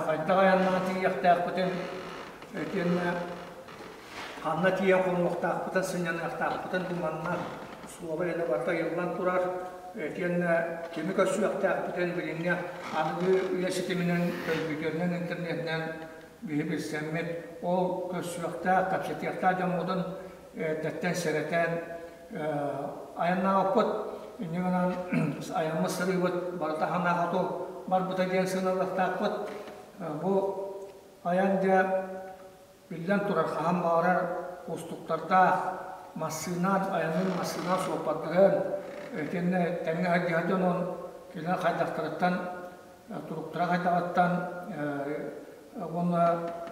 хайдах айаннаан тиийиэхтээхпитин итиэннэ ханна тиийэн хонуохтаахпытын, сынньаныахтаахпытын бу манна суола илэ барыта ыйыллан турар. Итиэннэ кими көрсүөхтээхпитин билиҥҥи аныгы үйэ ситиминэн, көмпүүтэринэн, интернетинэн биһи билсэммит, ол көрсүөхтээх, кэпсэтиэхтээх дьоммутун эрдэттэн сэрэтэн айаннаабыппыт. Инньэ гынан айаммыт сырыыбыт барыта санаа хоту барбыта диэн сыаналыахтаахпыт. Бу айан дьэ Биллэн турар, хаһан баҕарар уустуктардаах массыына, айанныыр массыына суоппардарын итиэннэ тэҥҥэ сылдьыһар дьонун кинилэр хайдахтарыттан, туруктара хайдаҕыттан уонна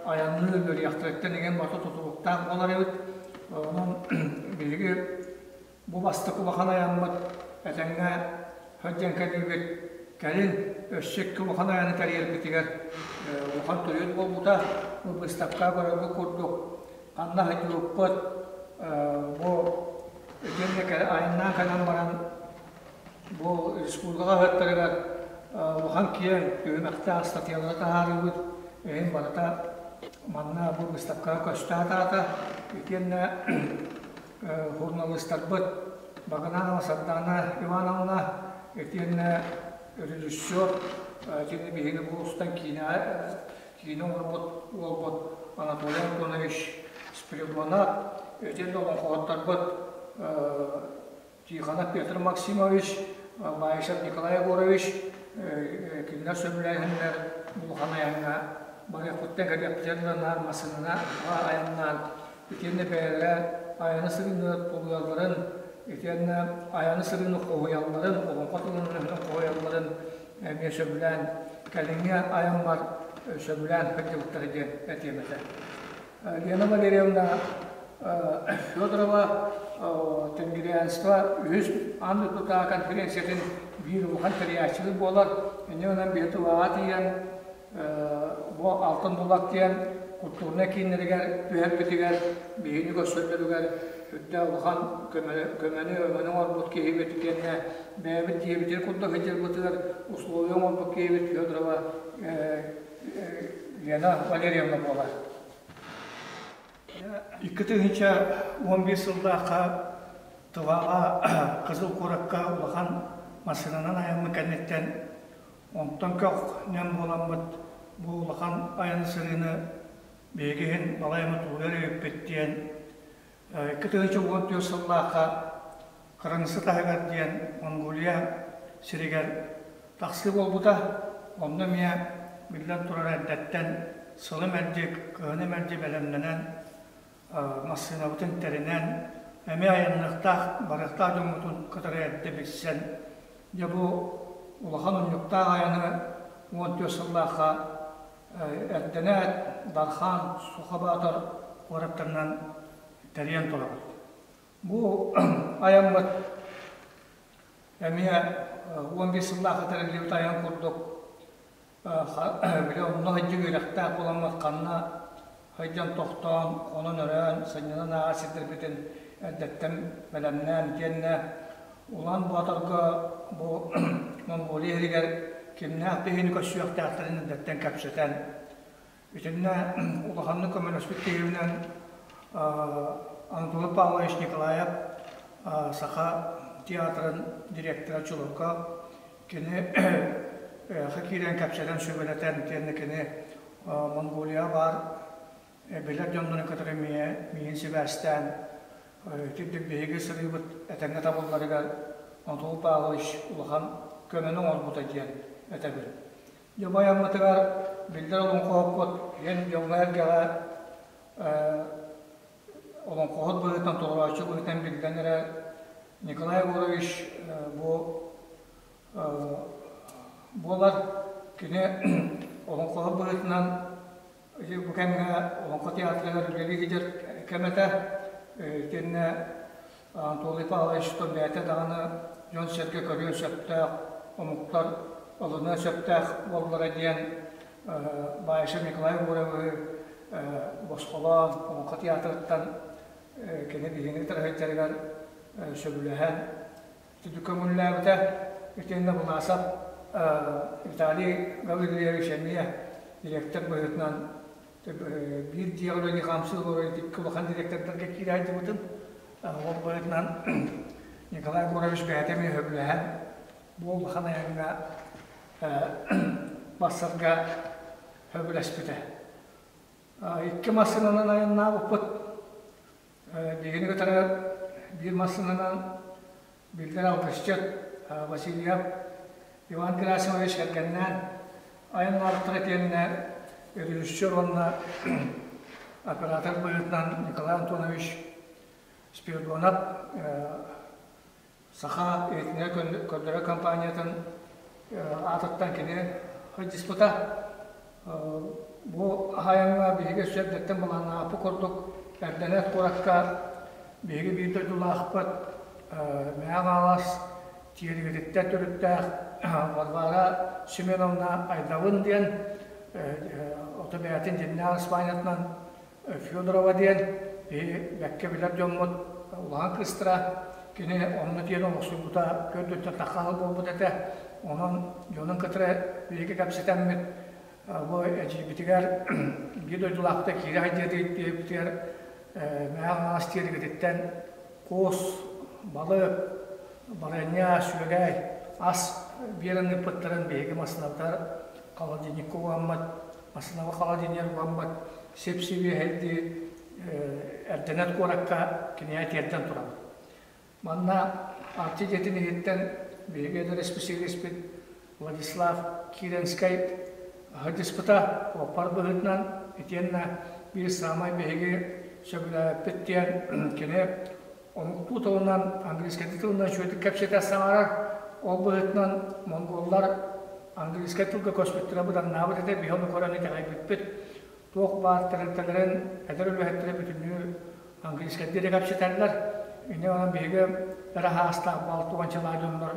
айанныы үөрүйэхтэриттэн игин барыта тутулуктаах буолар эбит. Онон биһиги Бу бастакы улахан айаммыт этэҥҥэ сылдьан кэлиибит. Кэлин өссө икки улахан айаны тэрийэрбитигэр улахан төрүөт буолбута. Бу быыстапка көрөргө курдук ханна сылдьыбыппыт бу итиэннэ айаннаан кэлэн баран бу республика хаһыаттарыгар улахан киэҥ түһүмэхтээх ыстатыйалары таһаарыыбыт иһин барыта манна бу быыстапкаҕа көстө сатаата. Итиэннэ Журналистарбыт Багынанова Сардаана Ивановна итиэннэ режиссер итини биһиги бу устан киинэ киинэ оҥорбут уолбут Анатолий Антонович Спиридонов итиэннэ олоҥхоһуттарбыт Тихонов Петр Максимович, Баишев Николай Егорович кинилэр сөбүлээһиннэр улахан айаҥҥа барыахпыттан кэлиэхпитин наар массыынанан айаннаан итиэннэ бэйэлэрэ айаны сырыыны тулуйалларын, итиэннэ айаны сырыыны хоһуйалларын, олоҥхо тылын хоһуйалларын эмиэ сөбүлээн кэлиҥҥи айаммар сөбүлээн сылдьыбыттара диэн этиэм этэ. Лена Валерьевна Федорова Тенгрианство үһүс аан дойдутааҕы конференциятын биир улахан тэрийээччилэр буолар. Инньэ гынан биһи тылаҕа тиийэн бу Алтан Булак диэн культурнай кииннэригэр түһэрбитигэр биһини көрсөллөрүгэр сүрдээх улахан көмөнү өҥөнү оҥорбут киһибит итиэннэ бэйэбит дьиэбитигэр курдук сылдьарбытыгар условия оҥорбут киһибит Федорова Лена Валерьевна буолар. 2011 сыллаахха Тываҕа Кызыл куоракка улахан массыынанан айаммыт кэнниттэн онтон көх нэм буоламмыт бу улахан айаны сырыыны биһиги иһин балай эмэ тулуйар эбиппит диэн 2014 сыллаахха Кырыҥсы таһыгар диэн Монголия сиригэр тахсыы буолбута. Онно эмиэ биллэн турар эрдэттэн сылы мэлдьи, кыһыны мэлдьи бэлэмнэнэн, массыынабытын тэринэн, эмиэ айанныахтаах, барыахтаах дьоммутун кытары эрдэ билсэн, дьэ бу улахан унньуктаах айаны 14 сыллаахха эрдэнээт Дархан, Сухобаатар куораттарынан тэрийэн турабыт. Бу айаммыт эмиэ 15 сыллаахха тэриллибит айан курдук. Били онно сылдьан үөрэхтээх буоламмыт ханна сылдьан тохтоон, хонон-өрөөн, сынньанан ааҕар сирдэрбитин эрдэттэн бэлэмнээн итиэннэ Улаан Боотурга бу Монголия иһигэр кимнээх биһигини көрсүөхтээхтэрин эрдэттэн кэпсэтэн, итиннэ улаханнык көмөлөспүт киһибинэн Анатолий Павлович Николаев Саха театрын директора Чулука кини киирэн кэпсэтэн сүбэлэтэн итиэннэ кини Монголия баар билэр дьоннорун кытары миигин сибээстээн итинник биһиги сырыыбыт этэҥҥэ табылларыгар Анатолий Павлович улахан көмөнү оҥорбута диэн этэбин. Дьэ бу айаммытыгар биллэр олоҥхоһуппут ийэн дьоҥҥо-сэргэҕэ олоҥхоһут быһыытынан толорооччу быһыытынан биллэн эрэр Николай Егорович бу буолар. Кини олоҥхоһут быһыытынан бу кэмҥэ Олоҥхо театрыгар үлэлии сылдьар кэм этэ. Итиэннэ Анатолий Павлович бэйэтэ даҕаны дьон-сэргэ көрүөн сөптөөх, омуктар ылыныан сөптөөх буоллара диэн Баишев Николай Егоровиһы босхолоон Олоҥхо театрыттан кини биһигини кытары сылдьарыгар сөбүлэһэн итинник көҥүллээбитэ. Итиэннэ Буласов Виталий Гаврильевич эмиэ директор быһыытынан биир дьиэҕэ үлэлии хаамсыы олорор икки улахан директордарга киирэ сылдьыбытым. Ол быһыытынан Николай Егорович бэйэтэ эмиэ сөбүлэһэн бу улахан айаҥҥа барсарга сөбүлэспитэ. Икки массыынанан айаннаабыппыт. Биһигини кытары биир массыынанан биллэр алгысчыт Васильев Иван Герасимович кэргэннээн айаннаабыттара итиэннэ режиссер уонна оператор быһыытынан Николай Антонович Спиридонов Саха иһитиннэрэр көрдөрөр компаниятын аатыттан кини сылдьыспыта. Бу айаҥҥа биһиги өссө эрдэттэн былааннаабыт курдук Эрдэнэт куоракка биһиги биир дойдулаахпыт Мэҥэ Хаҥалас Тиэлигититтэн төрүттээх Варвара Семеновна Айдабын диэн ото бэйэтин дьиҥнээх Испаниятынан Федорова диэн биһи бэккэ билэр дьоммут улахан кыыстара кини онно диэн олохсуйбута көрдүттэн таххаһыл буолбут этэ. Онон дьонун кытары биһиги кэпсэтэммит бу эдьиийбитигэр биир дойдулаахпыта киирэ сылдьыа диэбитигэр Мэҥэ Хаҥалас Тиэригититтэн кус, балык, барыанньа, сүөгэй, ас биэрэн ыыппыттарын биһиги массыынабытыгар холодильникка угаммыт Массыынаҕа холодильник угаммыт сип-сибиэһэйдии Эрдэнэт куоракка кинигэ тиэрдэн турабыт. Манна Арчы дьиэтин иһиттэн биһиги эдэр исписэлииспит Владислав Киренскэй сылдьыспыта уоппар быһыытынан итиэннэ биир саамай биһиги сөбүлээбиппит диэн кини омуктуу тылынан, английскайдыы тылынан үчүгэйдик кэпсэтэ саҥарар. Ол быһыытынан монголлар английскай тылга көспүттэрэ быданнаабыт этэ, биһи ону көрөн итэҕэйбиппит. Туох баар тэрилтэлэрин эдэр үлэһиттэрэ бүтүннүү английскайдыы эрэ кэпсэтэллэр. Инньэ гынан биһиги эрэ саастаах балтыбанчалаах дьоннор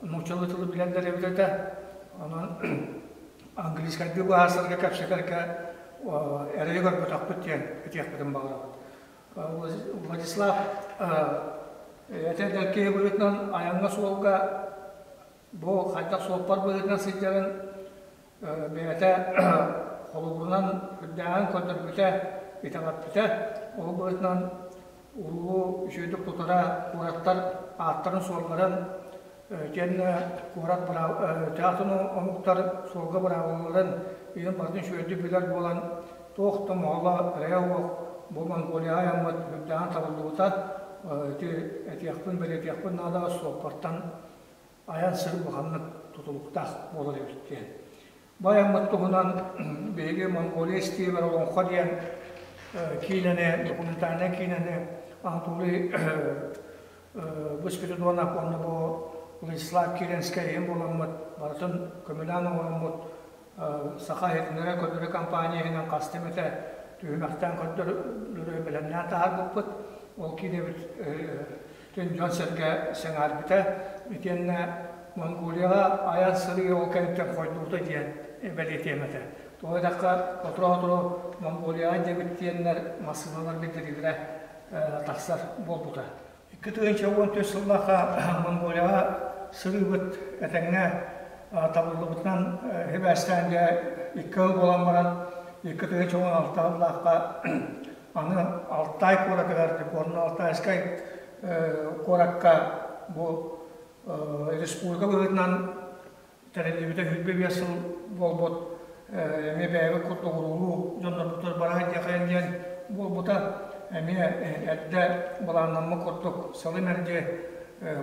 нууччалыы тылы билэллэр эбит этэ. Онон английскайдыы быһаарсарга кэпсэтэргэ эрэйи көрбөтөхпүт диэн этиэхпитин баҕарабыт. Владислав этэр киһи быһыытынан айаҥҥа суолга бу хайдах суоппар быһыытынан сылдьарын бэйэтэ холобурунан үрдээҕин көрдөрбүтэ, итэҕэппитэ. Ол быһыытынан улуу үчүгэйдик тутара куораттар ааттарын-суолларын итиэннэ куорат театрын омуктар суолга быраабылаларын ийэм барытын үчүгэйдик билэр буолан туох да моһоло эрэйэ суох бу Монголияҕа айаммыт үрдээҕин табыллыбыта. Ити этиэхпин, бэлиэтиэхпин наада суоппартан айан сир улаханнык тутулуктаах буолар эбит диэн. Бу айаммыт туһунан биһиги Монголия истиэбэр Олоҥхо диэн киинэни, документальнай киинэни Анатолий бу Спиридонов уонна бу Владислав Киренскэй иһин буоламмыт барытын көмөлөөн оҥороммут Саха иһитиннэрэр көрдөрүү компания иһинэн хаста эмэтэ түһүмэхтээн көрдөрүү бэлэмнээн таһаарбыппыт. Ол киинэбит дьон-сэргэ сэҥээрбитэ. Итиэннэ Монголияҕа айан сырыы ол кэнниттэн хойдубута диэн. бэлиэтиэм этэ. Тоҕо диэтэххэ, сотору-сотору Монголияҕа диэбит диэннэр массыыналар биллэриилэрэ тахсар буолбута. 2014 сыллаахха Монголияҕа сырыыбыт этэҥҥэ табыллыбытынан сибээстээн дьэ 2 сыл буолан баран 2016 сыллаахха аны Алтай куоратыгар Горно-Алтайскай куоракка бу республика быһыытынан тэриллибитэ 25 сыл буолбут эмиэ бэйэбит курдук уруулуу дьоннорбутугар бара диэхэ диэн буолбута эмиэ эрдэ былааннаммыт курдук сылы мэлдьи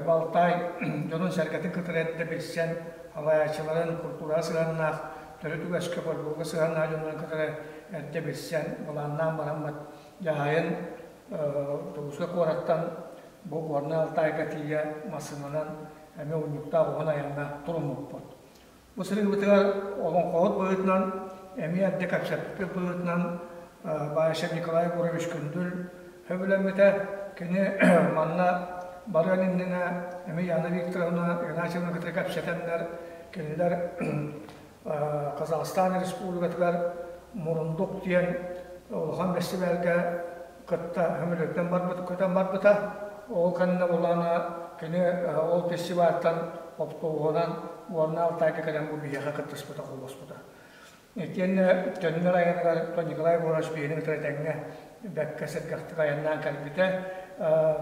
Балтай дьонун-сэргэтин кытары эрдэ билсэн салайааччыларын культураҕа сыһыаннаах төрүт үгэскэ фольклорга сыһыаннаах дьоннорун кытары эрдэ билсэн былааннаан бараммыт дьаһайын Дьокуускай куораттан бу Горнай Алтайга тиийэ массыынанан эмиэ унньуктаах уһун айаҥҥа туруммуппут. Бу сырыыбытыгар олоҥхоһут быһыытынан эмиэ эрдэ кэпсэппиппит быһыытынан Баишев Николай Егорович Күндүл сөбүлэммитэ. Кини манна барыан иннинэ эмиэ Яна Викторовна Игнатьевна кытары кэпсэтэннэр кинилэр Казахстан Республикатыгар Мурундук диэн улахан бэстибээлгэ кытта көмөлөтөн барбыт, көтөн барбыта. Ол кэннэ булана кини ол фестивальтан оптуобуһунан уонна Алтайга кэлэн бу биһиэхэ кыттыспыта, холбоспута. Итиэннэ төннөр айаныгар Николай Егорович биһини кытары тэҥҥэ бэккэ сэргэхтик айаннаан кэлбитэ.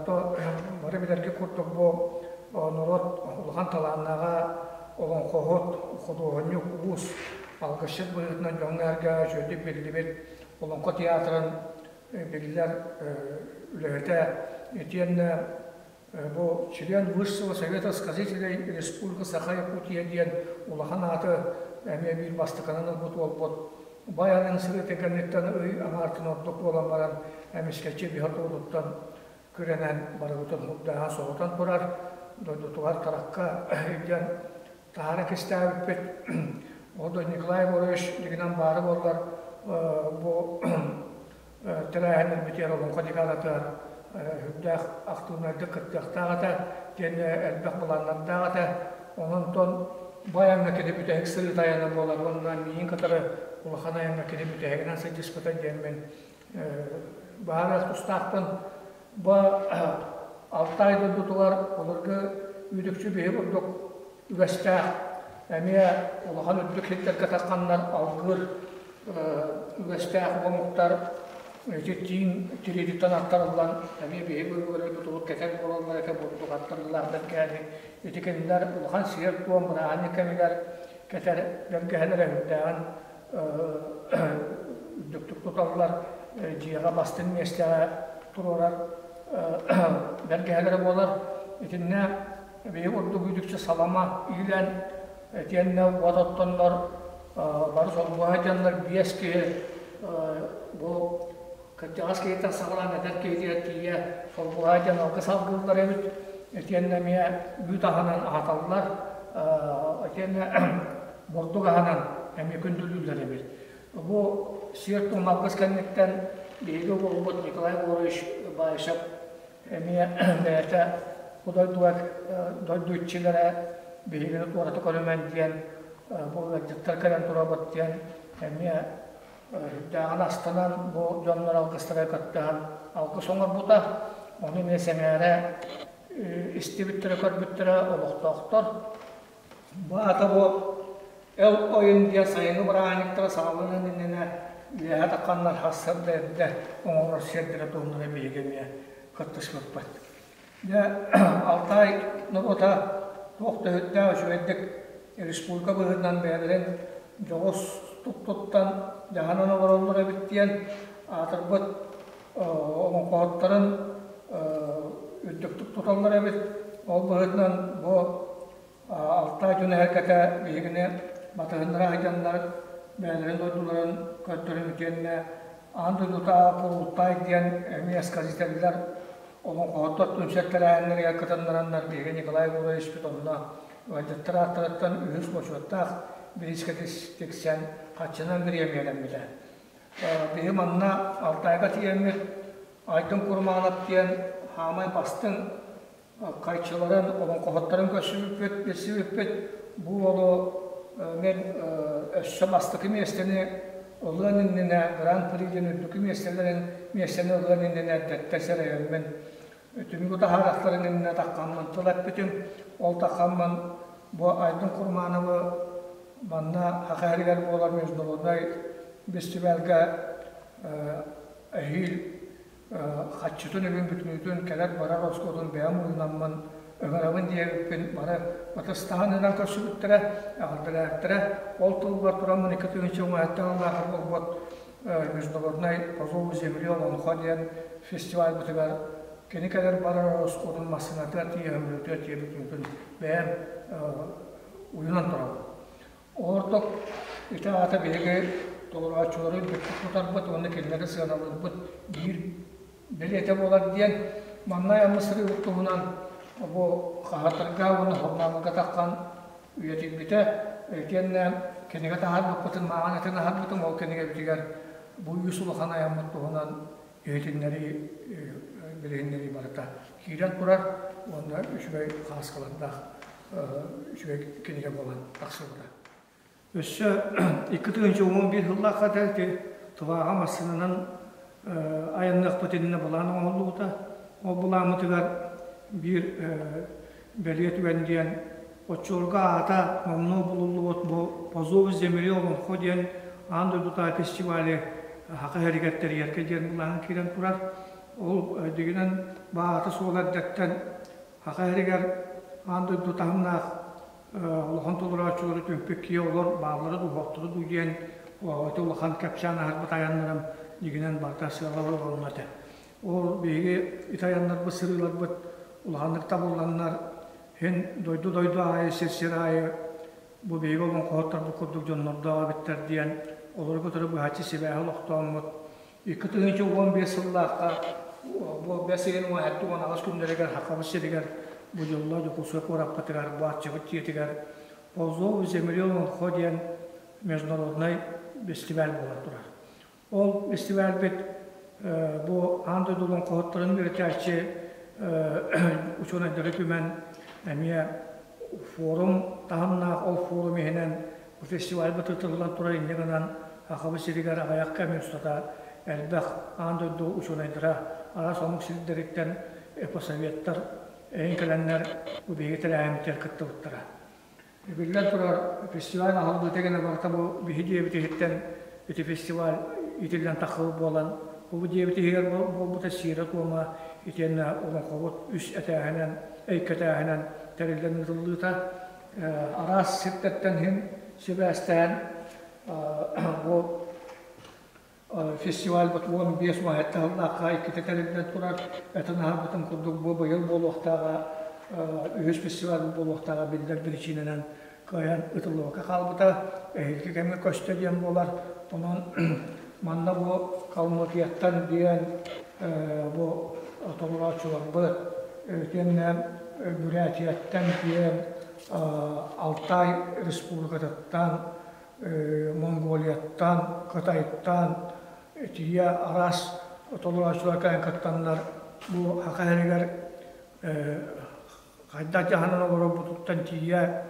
То бары билэргэ курдук бу норуот улахан талааннааҕа олоҥхоһут, худуоһунньук, уус, алгысчыт быһыытынан дьоҥҥо-сэргэҕэ үчүгэйдик биллибит Олоҥхо театрын биллэр үлэһитэ итиэннэ бу член Высшего совета сказителей Республика Саха-Якутия диэн улахан ааты эмиэ биир бастакынан ылбыт уолбут Байанын сырыытын кэнниттэн ый аҥаартан ордук буолан баран эмискэччи биһа туолуттан күрэнэн барыбытын мурдааһан соһутан турар дойдутугар таракка илдьэн таһара кистээбиппит. Ол да Николай Егорович дигинэн баара буоллар бу тэрээһиннэрбитигэр Олоҥхо декадатыгар үрдээх актыыбынайдык кыттыахтаах этэ, диэн элбэх былааннардаах этэ. Онон бу айаҥҥа кини бүтэһик сырыыта айана буолар уонна миигин кытары улахан айаҥҥа кини бүтэһигинэн сылдьыспыта диэммин баара тустаахпын. Бу Алтай дойдутугар былыргы үүтүкчү биһи курдук үгэстээх эмиэ улахан үрдүк сирдэргэ тахханнар алгыыр үгэстээх омуктар ити тииҥ тириититтэн аттарыллан эмиэ биһиги ырыабытыбыт кэтэр буолаллар этэ бурдук аттарыллаах бэргээни ити кинилэр улахан сиэр-туом бырааһынньык кэмигэр кэтэр бэргэһэлэрэ үрдээҕин үрдүктүк туталлар дьиэҕэ бастыҥ миэстэҕэ туруорар бэргэһэлэрэ буолар итиннэ Биһиги курдук үтүкчэ салама иилэн, итиэннэ уот оттоннор бары солбуһа дьоннор биэс киһи бу кырдьаҕас киһиттэн саҕалаан эдэр киһитигэр тиийэ солбуһа дьон алгыс алгыыллар эбит. Итиэннэ эмиэ үүт аһынан аһаталлар, итиэннэ бурдук аһынан эмиэ күндүлүүллэр эбит. Бу сиэр-туом алгыс кэнниттэн биһиги уолбут Николай Егорович Баишев эмиэ бэйэтэ бу дойдуга дойду иччилэрэ биһигини туората көрүмэн диэн бу ыалдьыттар кэлэн турабыт диэн эмиэ үрдээҕин астынан бу дьоннор алгыстара кыттыһан алгыс оҥорбута ону эмиэ сэҥээрэ истибиттэрэ көрбүттэрэ олохтоохтор бу аата бу эл ойун диэн сайыҥҥы бырааһынньыктара саҕаланыан иннинэ үөһэ тахханнар сарсыарда эрдэ оҥорор сиэрдэрэ туһунан биһиги эмиэ кыттыспыппыт. Дьэ, Алтай норуота туох да өһүттээх үчүгэйдик республика быһыытынан бэйэлэрин дьоҕус туттан дьаһанан олороллор эбит диэн аатырбыт олоҥхоһуттарын үрдүктүк туталлар эбит. Ол быһыытынан бу Алтай дьон эһэргэтэ биһигини батыһыннара сылдьаннар бэйэлэрин дойдуларын көрдөрөн итиэннэ аан дойдутааҕы Курултай диэн эмиэ сказителлэр олоҥхоһуттар түмсэр тэрээһиннэригэр кытыннараннар биһиги Николай Егоровичпыт онно ыалдьыттар ааттарыттан үһүс бочуоттаах бириискэ тиксэн харчынан бириэмийэлэммитэ. Биһи манна Алтайга тиийэммит Айдын Курманов диэн хаамай бастыҥ Хайчыларын, олоҥхоһуттарын көрсүбүппүт, билсибиппит. Бу уолу Мен өссө бастакы миэстэни ылыан иннинэ Гран-при диэн үрдүкү миэстэлэрин миэстэни ылыан иннинэ эрдэттэн сэрэйэммин түмүгү таһаарахтарын иннинэ таххаммын тыл эппитим. Ол таххаммын бу Айдын Курмановы манна Саха сиригэр буолар международнай бэстибээлгэ эһиил хаччытын үбүн бүтүнүүтүн кэлэр-барар ороскуотун бэйэм уйунаммын ыҥырабын диэбиппин бары ытыстаһан ынан көрсүбүттэрэ, эҕэрдэлээбиттэрэ. Ол тылбар тураммын 2000 уҥаһыттан ыллаахыр буолбут международнай По зову земли Олоҥхо диэн фестивальбытыгар кини кэлэр-барар ороскуотун массыынатыгар тиийэ өмүрүтүгэр тиийэ бүтүнүүтүн бэйэм уйунан турабын. Ордук ити аата биһиги толорооччулары үрдүктүк тутарбыт уонна кинилэри сыаналыырбыт биир бэлиэтэ буолар диэн манна айаммыт сырыыбыт туһунан бу хаһыаттарга уонна сурунаалларга таххан үйэтийбитэ. Итиэннэ кинигэ таһаарбыппытын мааҕын этэн аһарбытым, ол кинигэбитигэр бу үс улахан айаммыт туһунан иһитиннэрии, билиһиннэрии барыта киирэн турар уонна үчүгэй хааскалардаах үчүгэй кинигэ буолан тахсыбыта. Өссө 2011 сыллаахха ити Тывааҕа массыынанан айанныахпыт иннинэ былаан оҥоһуллубута. Ол былааммытыгар биир бэлиэ түгэн диэн оччолорго аата номнуо булуллубут бу По зову земли Олоҥхо диэн аан дойдутааҕы фестивали Саха сиригэр тэрийэргэ диэн былаан киирэн турар. Ол дьиҥинэн баата суола эрдэттэн Саха сиригэр аан дойду таһымнаах улахан толорооччулары түмпүт киһи олор бааллара дуу, суохтара дуу диэн ити улахан кэпсээн аһарбыт айаннарым дьиҥинэн барыта сыаллара олорунна этэ. Ол биһиги ити айаннарбыт, сырыыларбыт улаханнык табылланнар, һин дойду-дойду аайы, сир-сир аайы бу биһиги олоҥхоһуттарбыт курдук дьоннордоох эбиттэр диэн олору кытары быһаччы сибээһи олохтооммут 2015 сыллаахха бу бэс ыйын 17-18 күннэригэр Сахабыт сиригэр бу дьоллоох Дьокуускай куораппытыгар бу Арчыбыт дьиэтигэр По зову земли Олоҥхо диэн международнай фестиваль буолан турар. Ол фестивальбит бу аан дойду олоҥхоһуттарын үөрэтээччи учуонайдары түмэн эмиэ форум таһымнаах ол форум иһинэн Бу фестивальбыт ыытыллан турар инньэ гынан Сахабыт сиригэр аҕыйах кэм устата элбэх аан дойду учуонайдара араас омук сирдэриттэн эпосоветтар эйин кэлэннэр бу биһиги тэрээһиммитигэр кыттыбыттара. Биллэн турар, фестиваль аһыллыыта гына барыта бу биһи дьиэбит иһиттэн ити фестиваль итиллэн таххыбыт буолан, бу дьиэбит иһигэр буолбута сиэрэ-туома итиэннэ олоҥхобут үс этээһинэн, эйкэ этээһинэн тэриллэн ыытыллыыта араас сирдэртэн иһин сибээстээн бу фестивальбыт 15 уон сыллаахха иккитэ тэриллэн турар. Этэн аһарбытым курдук бу быйыл буолуохтааҕа үһүс фестиваль буолуохтааҕа биллэр биричиинэнэн кыайан ытыллыбакка хаалбыта. Эһиилги кэмҥэ көстө диэн буолар. Онон манна бу Калмыкияттан диэн бу толорооччуларбыт итиэннэ Бүрээтийэттэн диэн Алтай Республикатыттан, Монголияттан, Кытайтан тиийэ араас толорооччулар кэлэн кыттаннар бу Саха сиригэр хайдах дьаһанан олорорбутуттан тиийэ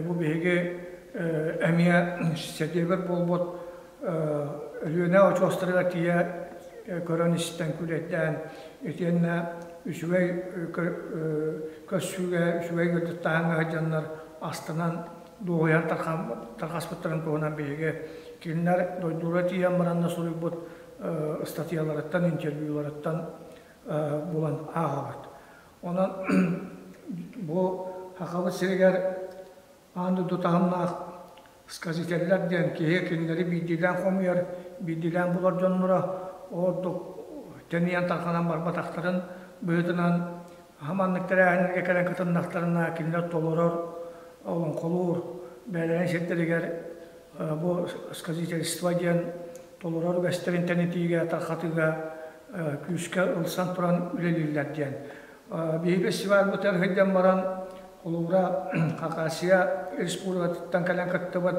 бу биһиги эмиэ сэдиэбэр буолбут Өлүөнэ очуостарыгар тиийэ көрөн-истэн күлэйдээн итиэннэ үчүгэй көссүүгэ үчүгэй ыалдьыттааһыҥҥа сылдьаннар астынан дуоһуйан тарҕаспыттарын туһунан биһиги кинилэр дойдуга тиийэн баранна суруйбут ыстатыйаларыттан, интервьюларыттан булан ааҕабыт. Онон бу Сахабыт сиригэр аан дойду таһымнаах сказителлэр диэн киһи кинилэри биирдиилээн хомуйар, биирдиилээн булар дьонноро ордук тэнийэн тарҕанан барбатахтарын быһыытынан маннык тэрээһиннэргэ кэлэн кытыннахтарына кинилэр толорор, олоҥхолуур бэйэлэрин сирдэригэр бу сказительство диэн толорор үгэстэрин тэнитиигэ, тарҕатыыга күүскэ ылсан туран үлэлииллэр диэн. Биһиги фестивальбытыгар сылдьан баран Холобура, Хакасия республикатыттан кэлэн кыттыбыт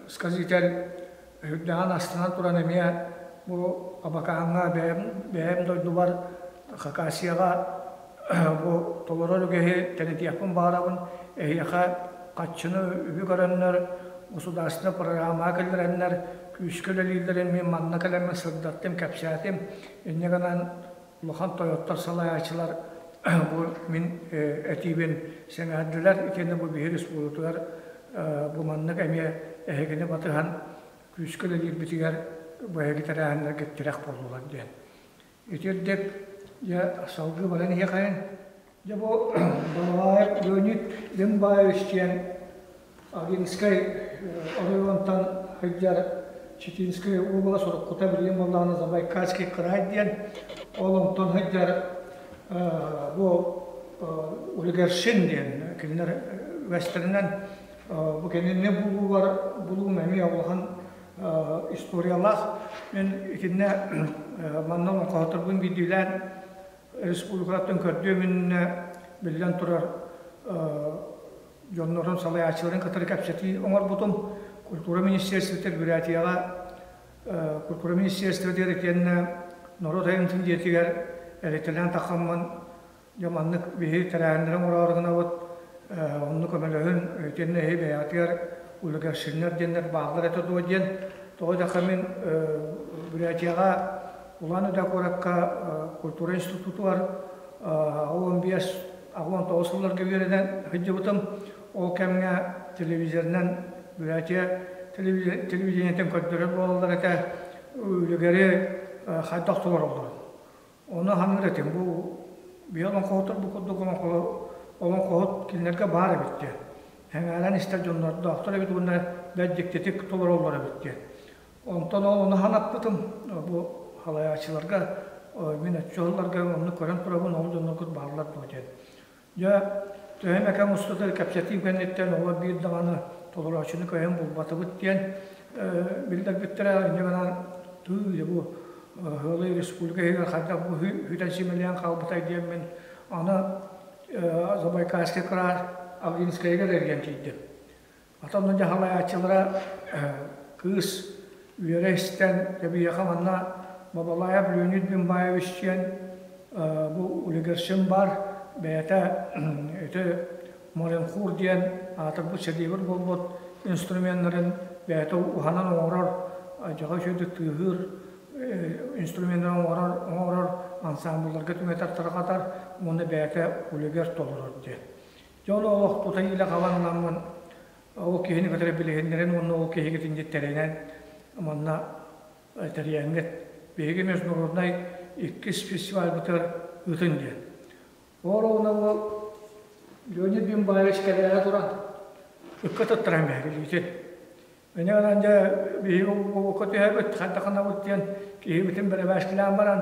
сказитель үрдэҕин астынан туран эмиэ бу Абакааҥҥа бэйэм, бэйэм дойдубар Хакасияҕа бу толорор үгэһи тэнитиэхпин баҕарабын. Эһиэхэ хаччыны үбү көрөннөр, государственнай программаҕа киллэрэннэр күүскэ үлэлииллэрин мин манна кэлэммин сырдаттым, кэпсээтим. Инньэ гынан улахан тойоттор салайааччылар бу мин этиибин сэҥээрдилэр. Итиэннэ бу биһи республикатыгар бу маннык эмиэ эһигини батыһан күүскэ үлэлиирбитигэр бу эһиги тэрээһиннэргэ тирэх буоллулар диэн. Итирдик дьэ салгыы баран иһиэхэйин. Дьэ бу Балаҕаев Леонид Лимбаевич диэн Агинскай оройуонтан сылдьар Читинскэй уобалас уруккута билигин буоллаҕына Забайкальский край диэн ол онтон сылдьар бу Улигершин диэн кинилэр үгэстэринэн бу кинини булуулар булуум эмиэ улахан историялаах. Мин итиннэ манна олоҥхоһуттарбын биирдиилээн республикаттан көрдүөм иннинэ биллэн турар дьоннорун салайааччыларын кытары кэпсэтии оҥорбутум. Культура министерствотыгар Бурятияҕа культура министерствотыгар итиэннэ норуот айымньытын дьиэтигэр эритэлээн таххаммын Дьэ маннык биһиги тэрээһиннэри оҥороору гынабыт, онно көмөлөһүн, итиэннэ эһи бэйэҕитигэр улигершиннэр диэннэр бааллар этэ дуо диэн. Тоҕо диэххэ мин Бурятияҕа Улан-Удэ куоракка культура институтугар 15 19 сылларга үөрэнэн сылдьыбытым. Ол кэмҥэ телевизорынан Бурятия телевидениетин көрдөрөр буолаллар этэ, үлүгэри хайдах толороллорун. Ону аһаныыр этим. Бу биһи олоҥхоһуттар бу курдук олоҥхоһут кинилэргэ баар эбит диэн. Эҥээрэн истэр дьоннордоохтор эбит уонна бэрт дьиктитик толороллор эбит диэн. Онтон ол ону санаппытым бу халайааччыларга мин оччолорго оннук көрөн турабын ол дьонноргут бааллар дуо диэн. Дьэ, төһө эмэ кэм устата кэпсэтиим кэнниттэн оҕо биир даҕаны толорооччуну көһөн булбатыбыт диэн биллэрбиттэрэ. Инньэ гынан тыы бу Ыалы республика иһигэр хайдах бу хүтэн симэлийэн хаалбытай диэммин аны Забайкальский край Авгинскайыгар эргийэн тиийдим. Ата онно дьаһалайааччылара кыыс үөрэ истэн, дьэ манна Бабалаев Леонид Бимбаевич диэн бу улигершин бар бэйэтэ ити моренхур диэн аатырбыт сэдиэбир буолбут инструменнарын бэйэтэ уһанан оҥорор, дьаҕа үчүгэйдик тыаһыыр инструменнары оҥорор, оҥорор ансамблларга түҥэтэр тарҕатар уонна бэйэтэ улигер толорор диэн. Дьэ ол олох тута илэ хабаннаммын ол киһини кытары билиһиннэрэн уонна ол киһигитин тэринэн манна тэрийэҥҥит биһиги международнай иккис фестивальбытыгар ыытын диэн. Ол уонна ол Леонид Бимбаевич кэлээри туран ыкка туттаран биһиги Инньэ гынан дьэ биһиги уокка түһэбит, хайдах гынабыт диэн киһибитин бэрэбээскилээн баран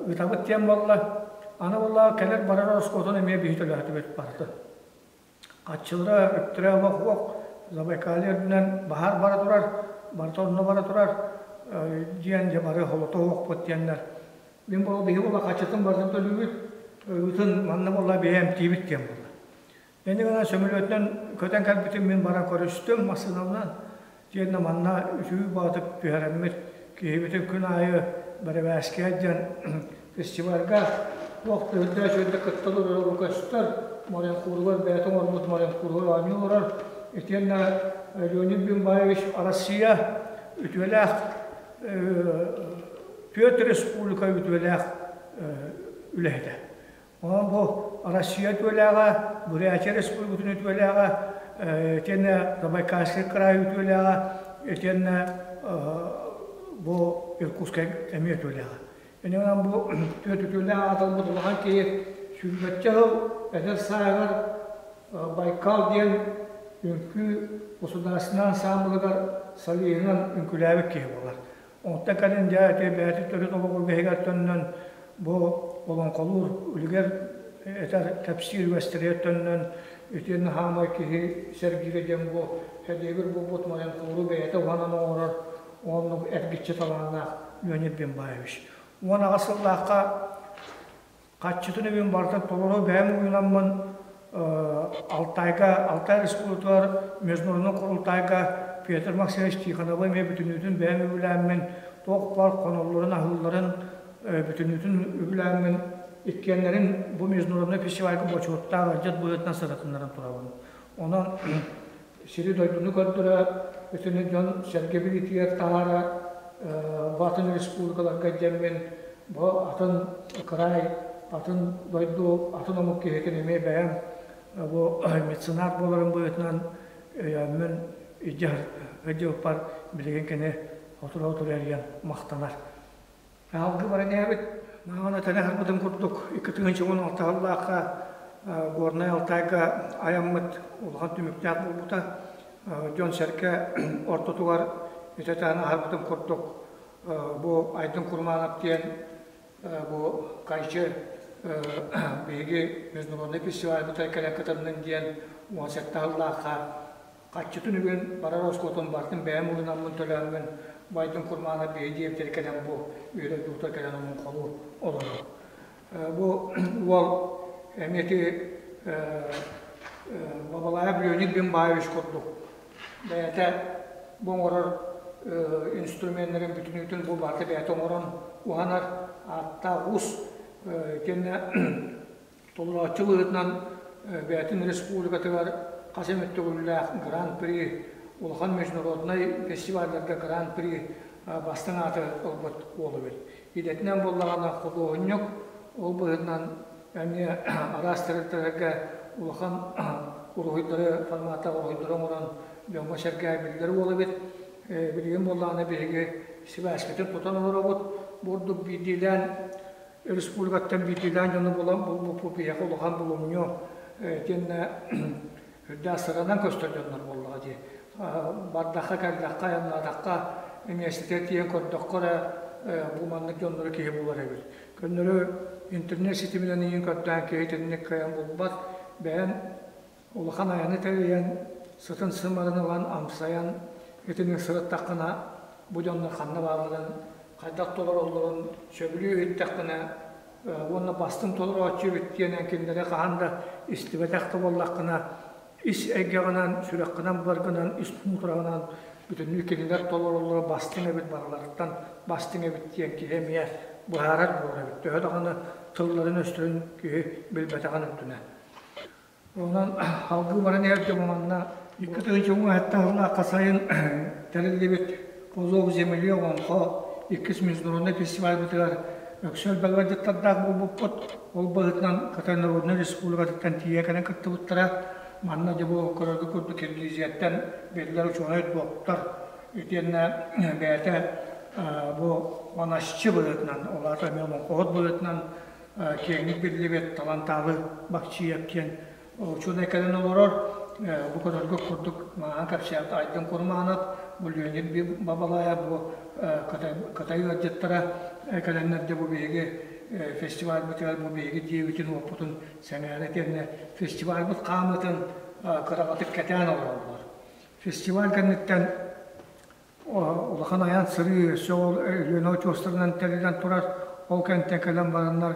ыытабыт диэн буолла. Аны буолла кэлэр барар ороскуотун эмиэ биһи төлөөтүбүт барытын. Хаччылара, үптэрэ олох уох, Забайкалье үрдүнэн баһаар бара турар, барыта онно бара турар диэн дьэ бары холото уохпут диэннэр. Мин буолла биһи буолла хаччытын барытын төлүүбүт, ыытын манна буолла биһи эмтиибит диэн буолла. Инньэ гынан сөмөлүөтүнэн көтөн кэлбитим мин баран көрүстүм массыынабынан. Итиэннэ манна үчүгэй баҕатык түһэрэммит киһибитин күн аайы бэрэбээскигэ диэн фестивальга туох да үрдээ үчүгэйдик кытта олороро көстөр. Моренхууругар бэйэтэ оҥорбут моренхууругар оонньуу олорор. Итиэннэ Леонид Бимбаевич Россия үтүөлээх түөрт республика үтүөлээх үлэһитэ. Онон бу Россия үтүөлээҕэ, Бурятия Республикатын үтүөлээҕэ, итиэннэ Забайкальский край үтүөлээҕэ, итиэннэ бу Иркутскай эмиэ үтүөлээҕэ. Инньэ гынан бу түөрт үтүөлээх аатырбыт улахан киһи сүүрбэччэ сыл эдэр сааһыгар Байкал диэн үҥкүү государственнай ансаамбылыгар солиһынан үҥкүүлээбит киһи буолар. Онтон кэлин дьэ ити бэйэтин төрүт олоҕун үгэһигэр төннөн бу олоҥхолуур үлүгэр этэр кэпсиир үгэстэригэр төннөн итиэннэ хаамай киһи сэргиирэ диэн бу сэдиэбир буолбут моренхууру бэйэтэ уһанан оҥорор оннук эргиччи талааннаах Леонид Бимбаевич. 18 сыллаахха Хаччытын үбүн барытын толору бэйэм уйунаммын Алтайга, Алтай Республикатыгар международный курултайга Петр Максимович Тихоновы эмиэ бүтүннүүтүн бэйэм үбүлээммин, туох баар хоноллорун, аһыылларын бүтүннүүтүн үбүлээммин, иккиэннэрин бу международный фестивальга бочуоттаах ыалдьыт быһыытынан сырытыннаран турабын. Онон сири-дойдуну көрдөрө, итини дьон сэргэ билиитигэр таһаара бу атын республикаларга дьэммин бу атын кыраай, атын дойду, атын омук киһитин эмиэ бэйэм бу меценат буоларым быһыытынан өйөөммүн илдьэ сылдьыбыппар билигин кини сотору-сотору эрийэн махтанар. Алгы баран иһэбит. Маҕан этэн аһарбытым курдук, 2016 сыллаахха Горнай Алтайга айаммыт улахан түмүктээх буолбута. Дьон-сэргэ ортотугар итэтэн аһарбытым курдук, бу Айдын Курманов диэн бу Кайчы биһиги международный фестивальбытыгар кэлэн кытыннын диэн 17 сыллаахха Хаччытын үгүн барар оскуотун барытын бэйэм ылынаммын төлөөммүн Байдын Курмаана биһи диэбитэр кэлэн бу үөрэ кэлэн олоҥхолуу олорор. Бу уол эмиэ ити Бабалаев Леонид Бимбаевич курдук бэйэтэ бу оҥорор инструменнарын бүтүнүүтүн бу барыта бэйэтэ оҥорон уһанар ааттаах уус итиэннэ Толорооччу быһыытынан бэйэтин республикатыгар хас эмит төгүллээх Гран-при, улахан международнай фестивалларга Гран-при бастыҥ ааты ылбыт уол эбит. Идэтинэн буоллаҕына худуоһунньук, ол быһыытынан эмиэ араас тэрилтэлэргэ улахан уруһуйдары, форматтаах уруһуйдары оҥорон дьоҥҥо-сэргэҕэ биллэр уол эбит. Билигин буоллаҕына биһиги сибээскитин тутан олоробут. Бу ордук биирдиилээн республикаттан биирдиилээн дьону булан булбуппут биһиэхэ улахан булумньу итиэннэ үрдээх сыранан көстөр дьоннор буоллаҕа дии. Бардахха, кэллэххэ, айаннаатахха, миэстэтигэр тиийэн көрдөххө эрэ бу маннык дьоннору киһи булар эбит. Көннөрү интернет ситиминэн иһин көрдөөн киһи итинник кыайан булбат. Бэйэн Улахан айаны тэрийэн, сытын-сымарын ылан амсайан итинник сырыттаххына, бу дьоннор ханна баалларын, хайдах толороллорун сөбүлүү иһиттэххинэ уонна бастыҥ толорооччу эбит диэн кинилэри хаһан да истибэтэх да буоллаххына, ис эйгэҕинэн, сүрэххинэн буларгынан, ис муутураҕынан бүтүннүү кинилэр толороллоро бастыҥ эбит, барыларыттан бастыҥ эбит диэн киһи эмиэ быһаарар буолар эбит. Төһө даҕаны тылларын-өстөрүн киһи билбэтэҕин үрдүнэн. Онон салгыы баран иһэргэ манна 2017 сыллаахха сайын тэриллибит Козлов земли олоҥхо иккис международнай фестивальбытыгар өксө элбэх ыалдьыттардаах буолбуппут. Ол быһыытынан Кытай Народнай Республикатыттан тиийэ кэлэн кыттыбыттара. Манна дьэ бу көрөргө курдук Киргизияттан биллэр учуонай доктор итиэннэ бэйэтэ бу манасчы быһыытынан, ол аата эмиэ олоҥхоһут быһыытынан киэҥник биллибит Талантаалы Бахчиев диэн учуонай кэлэн олорор. Бу көрөргө курдук мааһан кэпсээбит Айдын Курманов, бу Леонид Бабалаев, бу Кытай ыалдьыттара кэлэннэр дьэ бу биһиги фестивальбытыгар бу биһиги дьиэбитин уоппутун сэҥээрэ итиэннэ фестивальбыт хаамыытын кыраҕатык кэтээн олороллор. Фестиваль кэнниттэн Улахан айан сырыы өссө ол Өлүөнэ очуостарынан тэриллэн турар. Ол кэнтэн кэлэн бараннар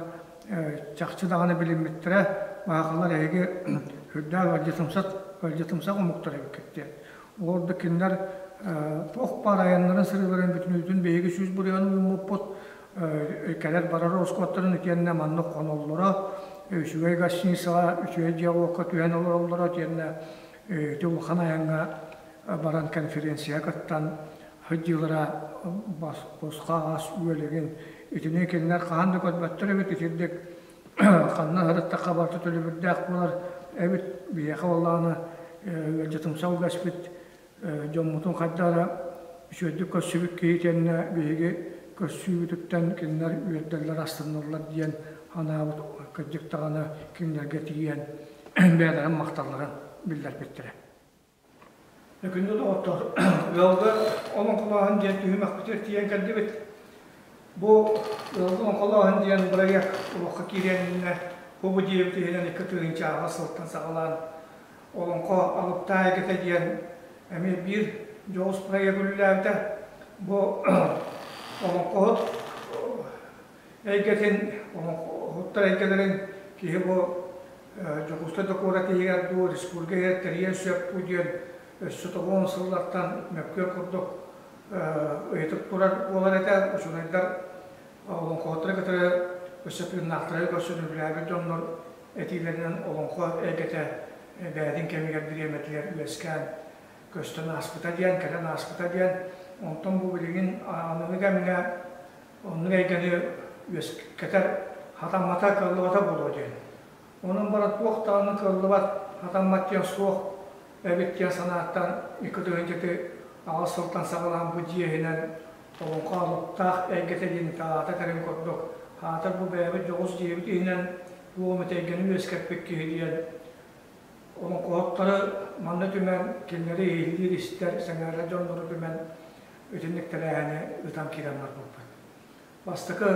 чахчы даҕаны билиммиттэрэ. Баахалар эһиги үрдээх ыалдьытымсах ыалдьытымсах омуктар эбиккит диэн. Ол ордук кинилэр туох баар айаннарын сырыыларын бүтүнүүтүн биһиги 100 бырыһыан ууммуппут. Кэлэр барар ороскуоттарын итиэннэ маннык хоноллоро, үчүгэй гостиницаҕа, үчүгэй дьиэ-уокка түһэн олороллоро итиэннэ ити улахан айаҥҥа баран конференция кыттан сылдьыылара босхо ас үөлэгин итини кинилэр хаһан да көрбөттөр эбит итирдик ханна сырыттахха барыта төлөбүрдээх буолар эбит биһиэхэ буоллаҕына ыалдьытымсах үгэспит дьоммутун хайдах эрэ үчүгэйдик көрсүбүт киһи итиэннэ биһиги көрсүүбүтүттэн кинилэр үөрдэллэр астыналлар диэн санаабыт кырдьык даҕаны кинилэргэ тиийэн бэйэлэрин махталларын биллэрбиттэрэ. Күндү доҕоттор, ыалга олоҥхолооһун диэн түһүмэхпитигэр тиийэн кэллибит. Бу ыалга олоҥхолооһун диэн бырайыак олоххо киириэн иннинэ бу бу диэбит иһинэн 2008 сылтан саҕалаан Олоҥхо алыптаах эйгэтэ диэн эмиэ биир дьоҕус проект үлэлээбитэ. Бу олоҥхоһут эйгэтин, олоҥхоһуттар эйгэлэрин киһи бу Дьокуускай да куорат иһигэр дуу, республика иһигэр тэрийэн сөп дуу диэн өссө 90 сыллартан мөккүөр курдук ыйытык турар буолар этэ. Учуонайдар олоҥхоһуттары кытары өссө тыыннаахтары көрсөн үлэлээбит дьоннор этиилэринэн олоҥхо эйгэтэ бэйэтин кэмигэр бириэмэтигэр үөскээн көстөн ааспыта диэн, кэлэн ааспыта диэн. Онтон бу билигин аныгы кэмҥэ оннук эйгэни үөскэтэр хатаммата, кыаллыбата буолуо диэн. Онон баран туох даҕаны кыаллыбат, хатаммат диэн суох эбит диэн санааттан 2008 сылтан саҕалаан бу дьиэ иһинэн олоҥхо алыптаах эйгэтэ диэн аата кэлин курдук, аатар бу бэйэбит дьоҕус дьиэбит иһинэн туох эмит эйгэни үөскэппит киһи диэн олоҥхоһуттары манна түмэн, кинилэри иһиллиир, истэр, сэҥээрэр дьоннору түмэн итинник тэрээһини ыытан киирэн барбыппыт. Бастакы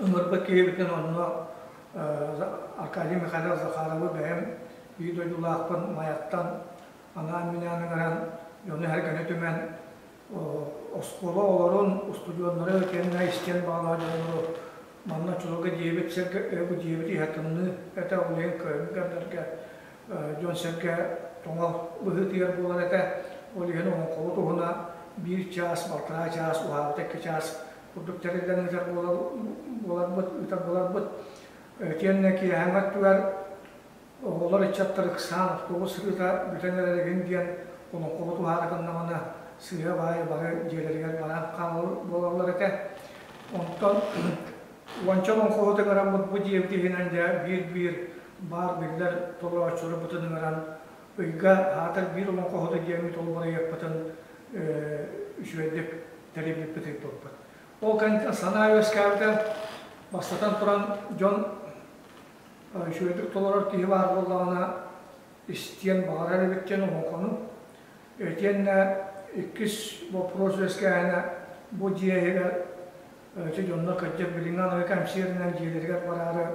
ыҥырбыт киһибитин онно Аркадий Михайлов Захаровы бэйэм биир дойдулаахпын Майаттан анаан-минээн ыҥыран, дьону-сэргэни түмэн оскуола оҕолорун, устудьуоннары итиэннэ истиэн баҕалаах дьоннору манна чулуга диэбит сиргэ бу диэбит иһэ тымныы этэ, ол иһин кыһыҥҥы кэмнэргэ дьон-сэргэ тоҥо быһыытыйар буолар этэ. Ол иһин олоҥхобут уһуна биир чаас, балтараа чаас, уһаабыта 2 чаас курдук тэриллэн ыытар буоларбыт, ыытар буоларбыт. Итиэннэ киэһээҥҥи өттүгэр оҕолор ыччаттар ыксаан автобус сырыыта бүтэн эрэригин диэн олоҥхобут уһаата гыннаҕына сыыйа-баайа бары дьиэлэригэр баран хаалар буолаллар этэ. Онтон уонча олоҥхоһут ыҥыраммыт бу дьиэбит иһинэн дьэ биир-биир баар биллэр толорооччуларбытын ыҥыран ыйга аатар биир олоҥхоһуту диэммит ол бырайыакпытын үчүгэйдик тэрийбиппит ыйбыппыт. Ол кэнниттэн санаа үөскээбитэ, бастатан туран дьон үчүгэйдик толорор киһи баар буоллаҕына истиэн баҕарар эбит диэн олоҥхону. Итиэннэ иккис боппуруос үөскээһинэ бу дьиэ иһигэр ити дьоннор кырдьык билиҥҥи аныгы кэмсиэринэн дьиэлэригэр бараары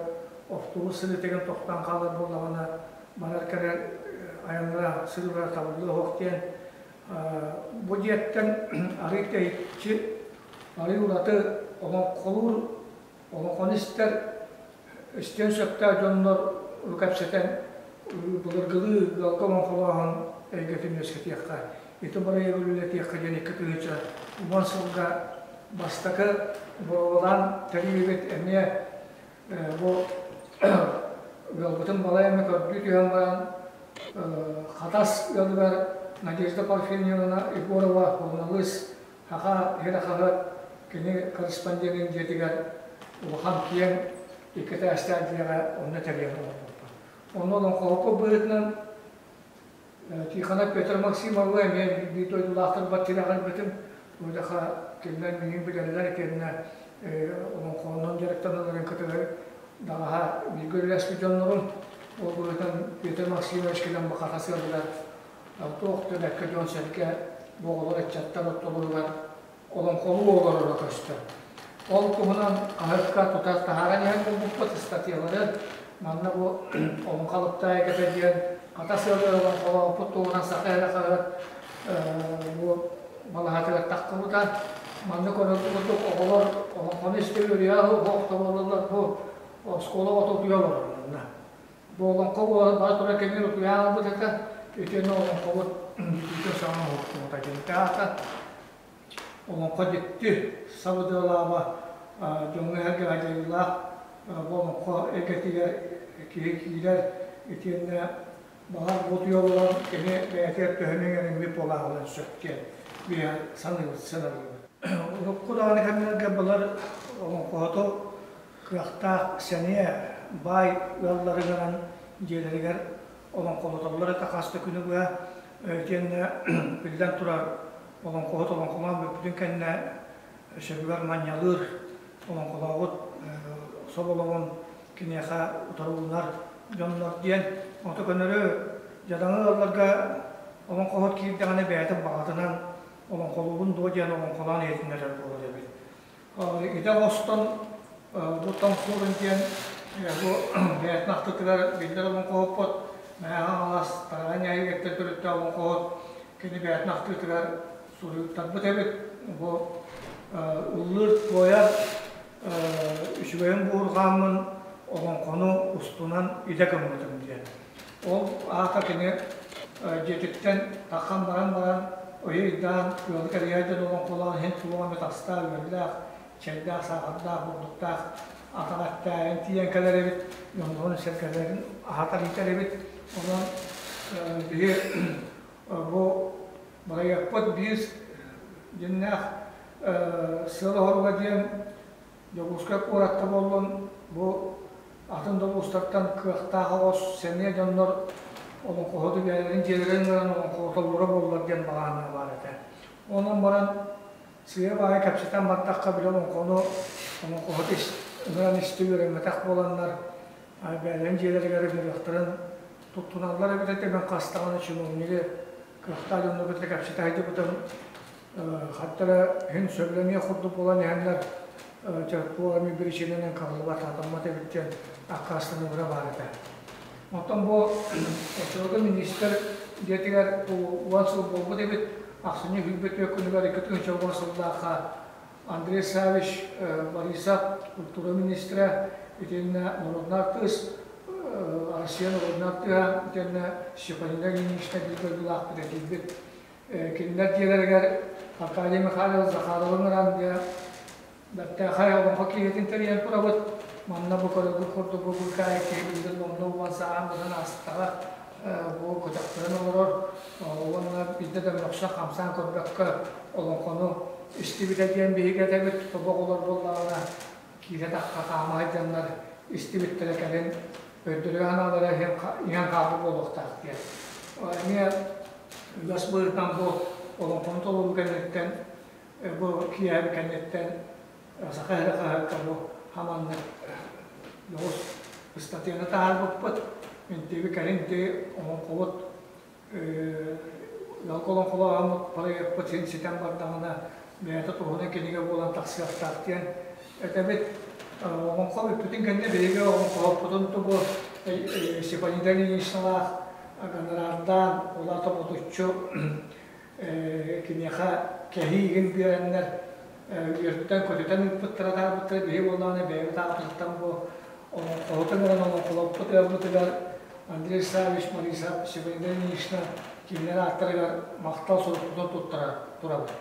автобус сырыытыгар тохтоон хаалар буоллаҕына барар кэлэр айаннара сырыылара табыллыа суох диэн бу дьиэттэн арыый тэйиччи арыый ураты олоҥхолуур олоҥхону истэр истиэн сөптөөх дьоннор кэпсэтэн былыргылыы ыалга олоҥхолооһун эйгэтин үөскэтиэххэ, ити бырайыагы үлэлэтиэххэ диэн 2010 сылга бастакы боруобалаан тэрийбит эмиэ бу ыалбытын балай эмэ көрдүү түһэн баран Хатас ыалыгар Надежда Парфеньевна Егорова суруналыыс Саха сирэ хаһыат кини корреспонденын дьиэтигэр улахан киэҥ икки этээстээх дьиэҕэ онно тэрийэн олорбуппут. Онно олоҥхоһукка быһыытынан Тихонов Петр Максимовы эмиэ биир дойдулаахтарбар тирэҕирбитим. Удаха кинилэр миигин билэллэр итиэннэ олоҥхонон дьарыктаналларын кытары даҕаһа бииргэ үлэлэспит дьоннорум. Ол быһыытынан Петр Максимович кэлэн бу Хатас ыалыгар туох да бэккэ дьон-сэргэ бу оҕолор ыччаттар ортолоругар олоҥхолуу олороро көстөр. Ол туһунан хаһыакка тута таһааран иһэн булбуппут ыстатыйалары манна бу олоҥхо алыптаах эйгэтэ диэн Хатас ыалыгар олоҥхолооппут туһунан Саха эрэ хаһыат бу балаһатыгар таххыбыта. Манна көрөр курдук оҕолор олоҥхону истэ үөрүйэх оһох бу оскуола оҕото утуйа олорор манна. Бу олоҥхо буолан бара турар кэмигэр утуйаан ылбыт этэ. Итиэннэ олоҥхобут бүтүүтэ саҥа оһохтубута диэн аата. Олоҥхо дьикти сабыдыалааба дьоҥҥо-сэргэҕэ дьайыылаах бу олоҥхо эйгэтигэр киһи киирэр итиэннэ баҕар бу утуйа олорон кини бэйэтигэр төһөнү иҥэриммит буолааҕынан сөп диэн биһиги саныыбыт сыаналыыбыт. Урукку даҕаны кэмнэргэ былыр олоҥхоһуту кыахтаах сэниэ баай ыалларыгар дьиэлэригэр олоҥхолотоллор этэ хас да күнү быһа итиэннэ биллэн турар олоҥхоһут олоҥхолоон бүппүтүн кэннэ сөбүгэр манньалыыр олоҥхолообут соболоҕун киниэхэ утары уунар дьоннор диэн ото көнөрү дьадаҥы ыалларга олоҥхоһут киирдэҕинэ бэйэтин баҕатынан олоҥхолуубун дуо диэн олоҥхолоон иһитиннэрэр буолар эбит. Идэ оҥостон бу тоҥсуурун диэн бу бэйэтин ахтытыгар биллэр олоҥхоһуппут Мэҥэ Хаҥалас Тараҕай нэһилиэктэн төрүттээх олоҥхоһут кини бэйэтин ахтыытыгар суруйтарбыт эбит. Бу ыллыыр туойар үчүгэйин буурҕааммын олоҥхону устунан идэ гыммытым диэн. Ол аата кини дьиэтиттэн таххан баран баран ыйы-ыйдаан ыалы кэрийэр дьон олоҥхолоон иһин туох эмит астаах-үөллээх, чэйдээх, саахардаах, бурдуктаах атах эттээйин тиийэн кэлэр эбит, дьоннорун-сэргэлэрин аһатар иитэр эбит. Онон биһи бу бырайыакпыт биир дьиннээх сыала-соруга диэн Дьокуускай куоракка буоллун, бу атын да улуустартан кыахтаах оҕус сэниэ дьоннор олоҥхоһуту бэйэлэрин дьиэлэрин ыҥыран олоҥхолотоллоро буоллар диэн баҕаһына баар этэ. Онон баран сыыйа-баайа кэпсэтэн бардахха били олоҥхону олоҥхоһут ыҥыран истэ үөрэммэтэх буоланнар бэйэлэрин дьиэлэригэр ыҥырыахтарын туттуналлар эбит этэ. Мин хас даҕаны чиновнигы кыахтаах дьонну кытта кэпсэтэ сылдьыбытым. Хаттара иһин сөбүлэниэх курдук буолан иһэннэр туох эмэ биричиинэнэн кыаллыбат сатаммат эбит диэн аккаастаныылара баар этэ. Оттон бу оччолорго миниистир дьиэтигэр 10 сыл буолбут эбит. Ахсынньы 24 күнүгэр 2010 сыллаахха Андрей Савич Борисов культура министрэ итиэннэ норуодунай артыыс Россия норуодунай артыыһа итиэннэ Степанина Ильинична биир дойдулаахпыт этийбит. Кинилэр дьиэлэригэр Аркадий Михайлович Захаровы ыҥыран дьэ бэртээхэй олоҥхо киһитин тэрийэн турабыт. Манна бу көрөргүт курдук бу быыкаайык киһи билигин онно уон сааһын быдан аастаҕа бу көтөхтөрөн олорор уонна биирдэ да мөхсөн хамсаан көрбөккө олоҥхону истибитэ диэн биһиги этэбит. Тобоҕ олор буоллаҕына киирэ тахха хаама сылдьаннар истибиттэрэ кэлин өйдөрө-санаалара иһэн хаалбыт буолуохтаах диэн. Эмиэ үгэс быһыытынан бу олоҥхону толоруу кэнниттэн бу киэһэ кэнниттэн Саха сирэ хаһыакка бу хаманнык дьоҕус ыстатыйаны таһаарбыппыт. Интиби кэлин ити олоҥхобут ыалга олоҥхолооһоммут проекпыт син ситэн бардаҕына бэйэтэ туһунан кинигэ буолан тахсыахтаах диэн этэбит. Олоҥхо бүппүтүн кэннэ биһиги олоҥхоһоппутун тугу Степанида Ильиничналаах гонорардаан, улаата ботуччу киниэхэ кэһии игин биэрэннэр үөртэн көтүтэн ыыппыттара таһаарбыттара биһи буоллаҕына бэйэбит ааппытыттан бу олоҥхоһутун ылан олоҥхолоппут ыалбытыгар Андрей Саввич Борисов Степанида Ильинична кинилэр ааттарыгар махтал сурукпутун туттара турабыт.